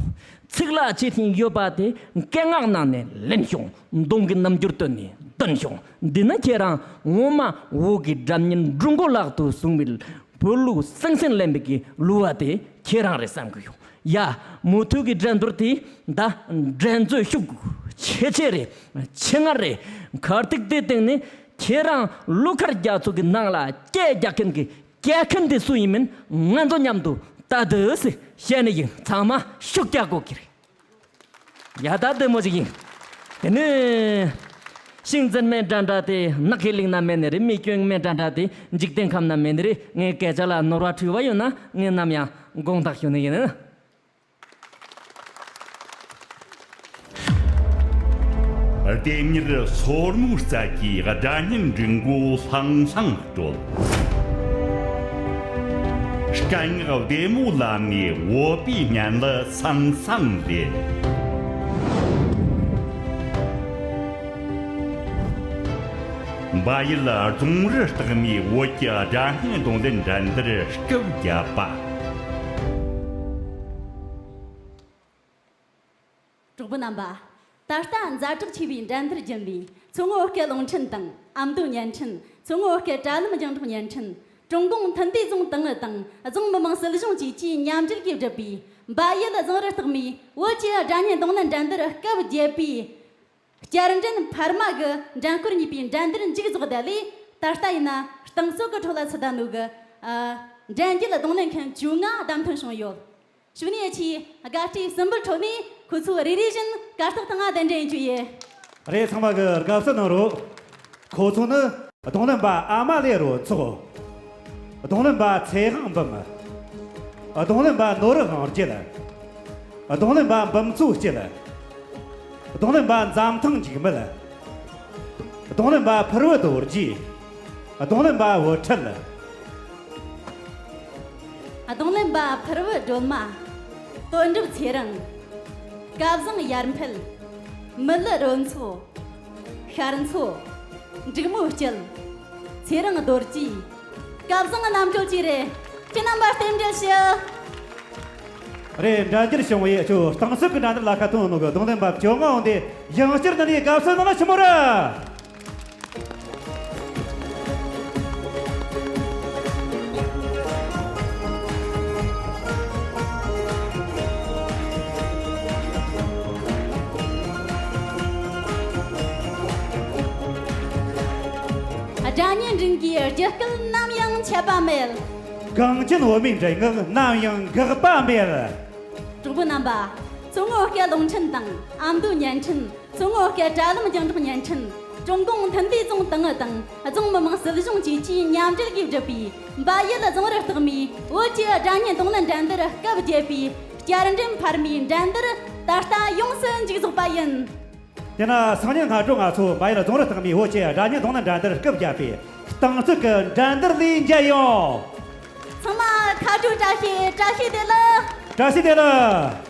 ཚིག་ལ་ཆེ་ཞིང་ཡོད་པ་དེ་སྐད་ངག་ནང་ནས་ལེན་ཤོག་མདུང་གི་རྣམ་འགྱུར་བཏོན་ནས་འདོན་ཤོག་འདི་ན་ཁྱེད་རང་ངོ་མ་འོག་གི་སྒྲ་སྙན་འབྲུ་མགོ་ལག་ཏུ་བཟུང་བའི་བོད་ལུགས་སེང་སེང་ལེན་པའི་གི་གླུ་བ་དེ་ཁྱེད་རང་རེད་བསམ་གི་ཡོད། ཡ། མུ་མཐུད་ཀྱི་འགྲན་བསྡུར་དེ་ད་འགྲན་རྩོད་ཤུགས་ཆེ་ཆེ་རེད། ཆེ་ངར་རེད། མཁར་སྟེགས་དེ་སྟེང་ནས་ཁྱེད་རང་གླུ་གར་རྒྱ་མཚོ་གི་ནང་ལ་སྐད་རྒྱག་མཁན་གྱི་སྐད་མཁན་དེ་སུ་ཡིན་མིན་ང་ཚོ་མཉམ་དུ་ལྟ་དུས་སུ་བཤད་ནི་ཡིན། ཚང་མ་ཤུགས་རྒྱག་དགོས་ཀྱི་རེད། ཡ་ད་བདེ་མོ་ཅིག་ཡིན། དེ་ནས། ཤིང་འཛིན་མེད་འདྲ་འདྲ་དེ་ནགས་ཁའི་ལུག་ན་མེད་ནི་རེད། མི་སྐྱོན་མེད་འདྲ་འདྲ་དེ་འཇིག་རྟེན་ཁམས་ན་མེད་ནི་རེད། ངའི་སྐད་ཆ་ལ་ནོར་བ་འཁྲུལ་བ་ཡོད་ན་ངས་ནམ་ཡང་དགོངས་དག་ཞུ་ནི་ཡིན། ལྡེམ་མྱུར་སོར་མོའི་རྩལ་གྱིས་སྒྲ་སྙན་འབྲི་མགོ་ལྷང་ལྷང་དཀྲོལ། སྐད་ངག་བདེ་མོ་ལམ་ནས་བོད་པའི་སྙན་ལ་སང་སང་ལེན། འབའ་ཡུལ་རྫོང་རི་རྟགས་མའི་བོད་ཀྱི་སྒྲ་སྙན་རྡུང་ལེན་འགྲན་བསྡུར་སྐབས་བརྒྱད་པ། གྲོགས་པོ་རྣམ་པ། ད་ལྟ་ཛ་དྲག་ཆེ་བའི་འགྲན་བསྡུར་རྒྱུན་ལས་མཚོ་སྔོན་བོད་སྐད་རླུང་འཕྲིན་དང་ཨ་མདོ་བརྙན་འཕྲིན། མཚོ་སྔོན་བོད་སྐད་དྲ་ལམ་རྒྱང་སྒྲོག་བརྙན་འཕྲིན། ཀྲུང་གུང་མཐུན་སྡེ་རྫོང་ཏང་ཨུ་དང་རྫོང་མི་དམངས་སྲིད་གཞུང་བཅས་ཀྱིས་མཉམ་འབྲེལ་གྱིས་བསྒྲུབས་པའི་འབའ་ཡུལ་རྫོང་རི་རྟགས་མའི་བོད་ཀྱི་སྒྲ་སྙན་རྡུང་ལེན་འགྲན་བསྡུར་སྐབས་བརྒྱད་པའི་བསྐྱར་འགྲན་འཕར་མ་གི་འགྲན་སྐོར་གཉིས་པའི་འགྲན་བསྡུར་མཇུག་རྫོགས་ད་ལས། ད་ལྟ་ཡིན་ན་རྟིང་རྩོད་ཀྱི་འཕྲོ་ལ་ཚུད་ད་ནོ་གི། ཨ། འགྲན་རྒྱལ་རྡུང་ལེན་མཁན་བཅོ་ལྔ་བདམས་ཐོན་བྱུང་ཡོད། ཞུ་ནས་ཆེས་དགའ་སྤྲོའི་སིམ་པོལ་ཁྲོད་ནས་ཁོ་ཚོ་རེ་རེ་བཞིན་གར་སྟེགས་སྟེང་ང་གདན་འདྲེན་ཡིན་རྒྱུ་ཡིན། རེད། ཚང་མ་གི་དགའ་བསུ་གནང་རོགས། ཁོ་ཚོ་ནི། རྡུང་ལེན་པ་ཨ་མ་ལེ་རོ་ཚོགས། རྡུང་ལེན་པ་ཚེ་དབང་འབུམ། རྡུང་ལེན་པ་ནོར་དབང་རྒྱལ། རྡུང་ལེན་པ་འབུམ་ཚོ་སྐྱིད། རྡུང་ལེན་པ་འཛམ་ཐང་འཇིགས་མེད། རྡུང་ལེན་པ་ཕུར་བུ་རྡོ་རྗེ། རྡུང་ལེན་པ་བུ་ཁྲིད། རྡུང་ལེན་པ་ཕུར་བུ་སྒྲོལ་མ། དོན་གྲུབ་ཚེ་རིང་། སྐལ་བཟང་ཡར་འཕེལ། མི་ལི་རོལ་མཚོ། ཤར་མཚོ། འབྲུག་མོ་སྐྱིད། ཚེ་རིང་རྡོ་རྗེ། སྐལ་བཟང་རྣམ་གྲོལ་བཅས་རེད། ཁྱེད་རྣམ་པར་རྟེན་འབྲེལ་ཞུ། རེད། འགྲན་བསྡུར་བྱུང་བའི་ཆོས་རྟིང་རྩོད་ཀྱི་འགྲན་བསྡུར་ལ་ཁ་ཐོན་ནོ་གི་རྡུང་ལེན་པ་བཅོ་ལྔ་འོང་སྟེ་ཡང་བསྐྱར་འདི་ནས་དགའ་བསུ་གནང་ན་ཆི་མོ་རེད། སྒྲ་སྙན་རིང་གི་རྒྱུད་སྐུད་ནམ་ཡང་ཆད་པ་མེད། གངས་ཅན་བོད་མིའི་མགྲིན་ངག་ནམ་ཡང་འགག་པ་མེད། གྲོགས་པོ་རྣམ་པ། མཚོ་སྔོན་བོད་སྐད་རླུང་འཕྲིན་དང་ཨ་མདོ་བརྙན་འཕྲིན། མཚོ་སྔོན་བོད་སྐད་དྲ་ལམ་རྒྱང་སྒྲོག་བརྙན་འཕྲིན། ཀྲུང་གུང་མཐུན་སྡེ་རྫོང་ཏང་ཨུ་དང་རྫོང་མི་དམངས་སྲིད་གཞུང་བཅས་ཀྱིས་མཉམ་འབྲེལ་གྱིས་བསྒྲུབས་པའི་འབའ་ཡུལ་རྫོང་རི་རྟགས་མའི་བོད་ཀྱི་སྒྲ་སྙན་རྡུང་ལེན་འགྲན་བསྡུར་སྐབས་བརྒྱད་པའི་བསྐྱར་འགྲན་འཕར་མའི་འགྲན་བསྡུར་ད་ལྟ་ཡོངས་སུ་མཇུག་རྫོགས་པ་ཡིན། དེ་ན་སང་ཉིན་སྔ་དྲོ་ང་ཚོ་འབའ་ཡུལ་རྫོང་རི་རྟགས་མའི་བོད་ཀྱི་སྒྲ་སྙན་རྡུང་ལེན་འགྲན་བསྡུར་སྐབས་བརྒྱད་པའི་རྟིང་རྩོད་ཀྱི་འགྲན་བསྡུར་ལས་མཇལ་ཡོང་། ཚང་མ་ཁ་དྲོ་བཀྲ་ཤིས། བཀྲ་ཤིས་བདེ་ལེགས། བཀྲ་ཤིས་བདེ་ལེགས།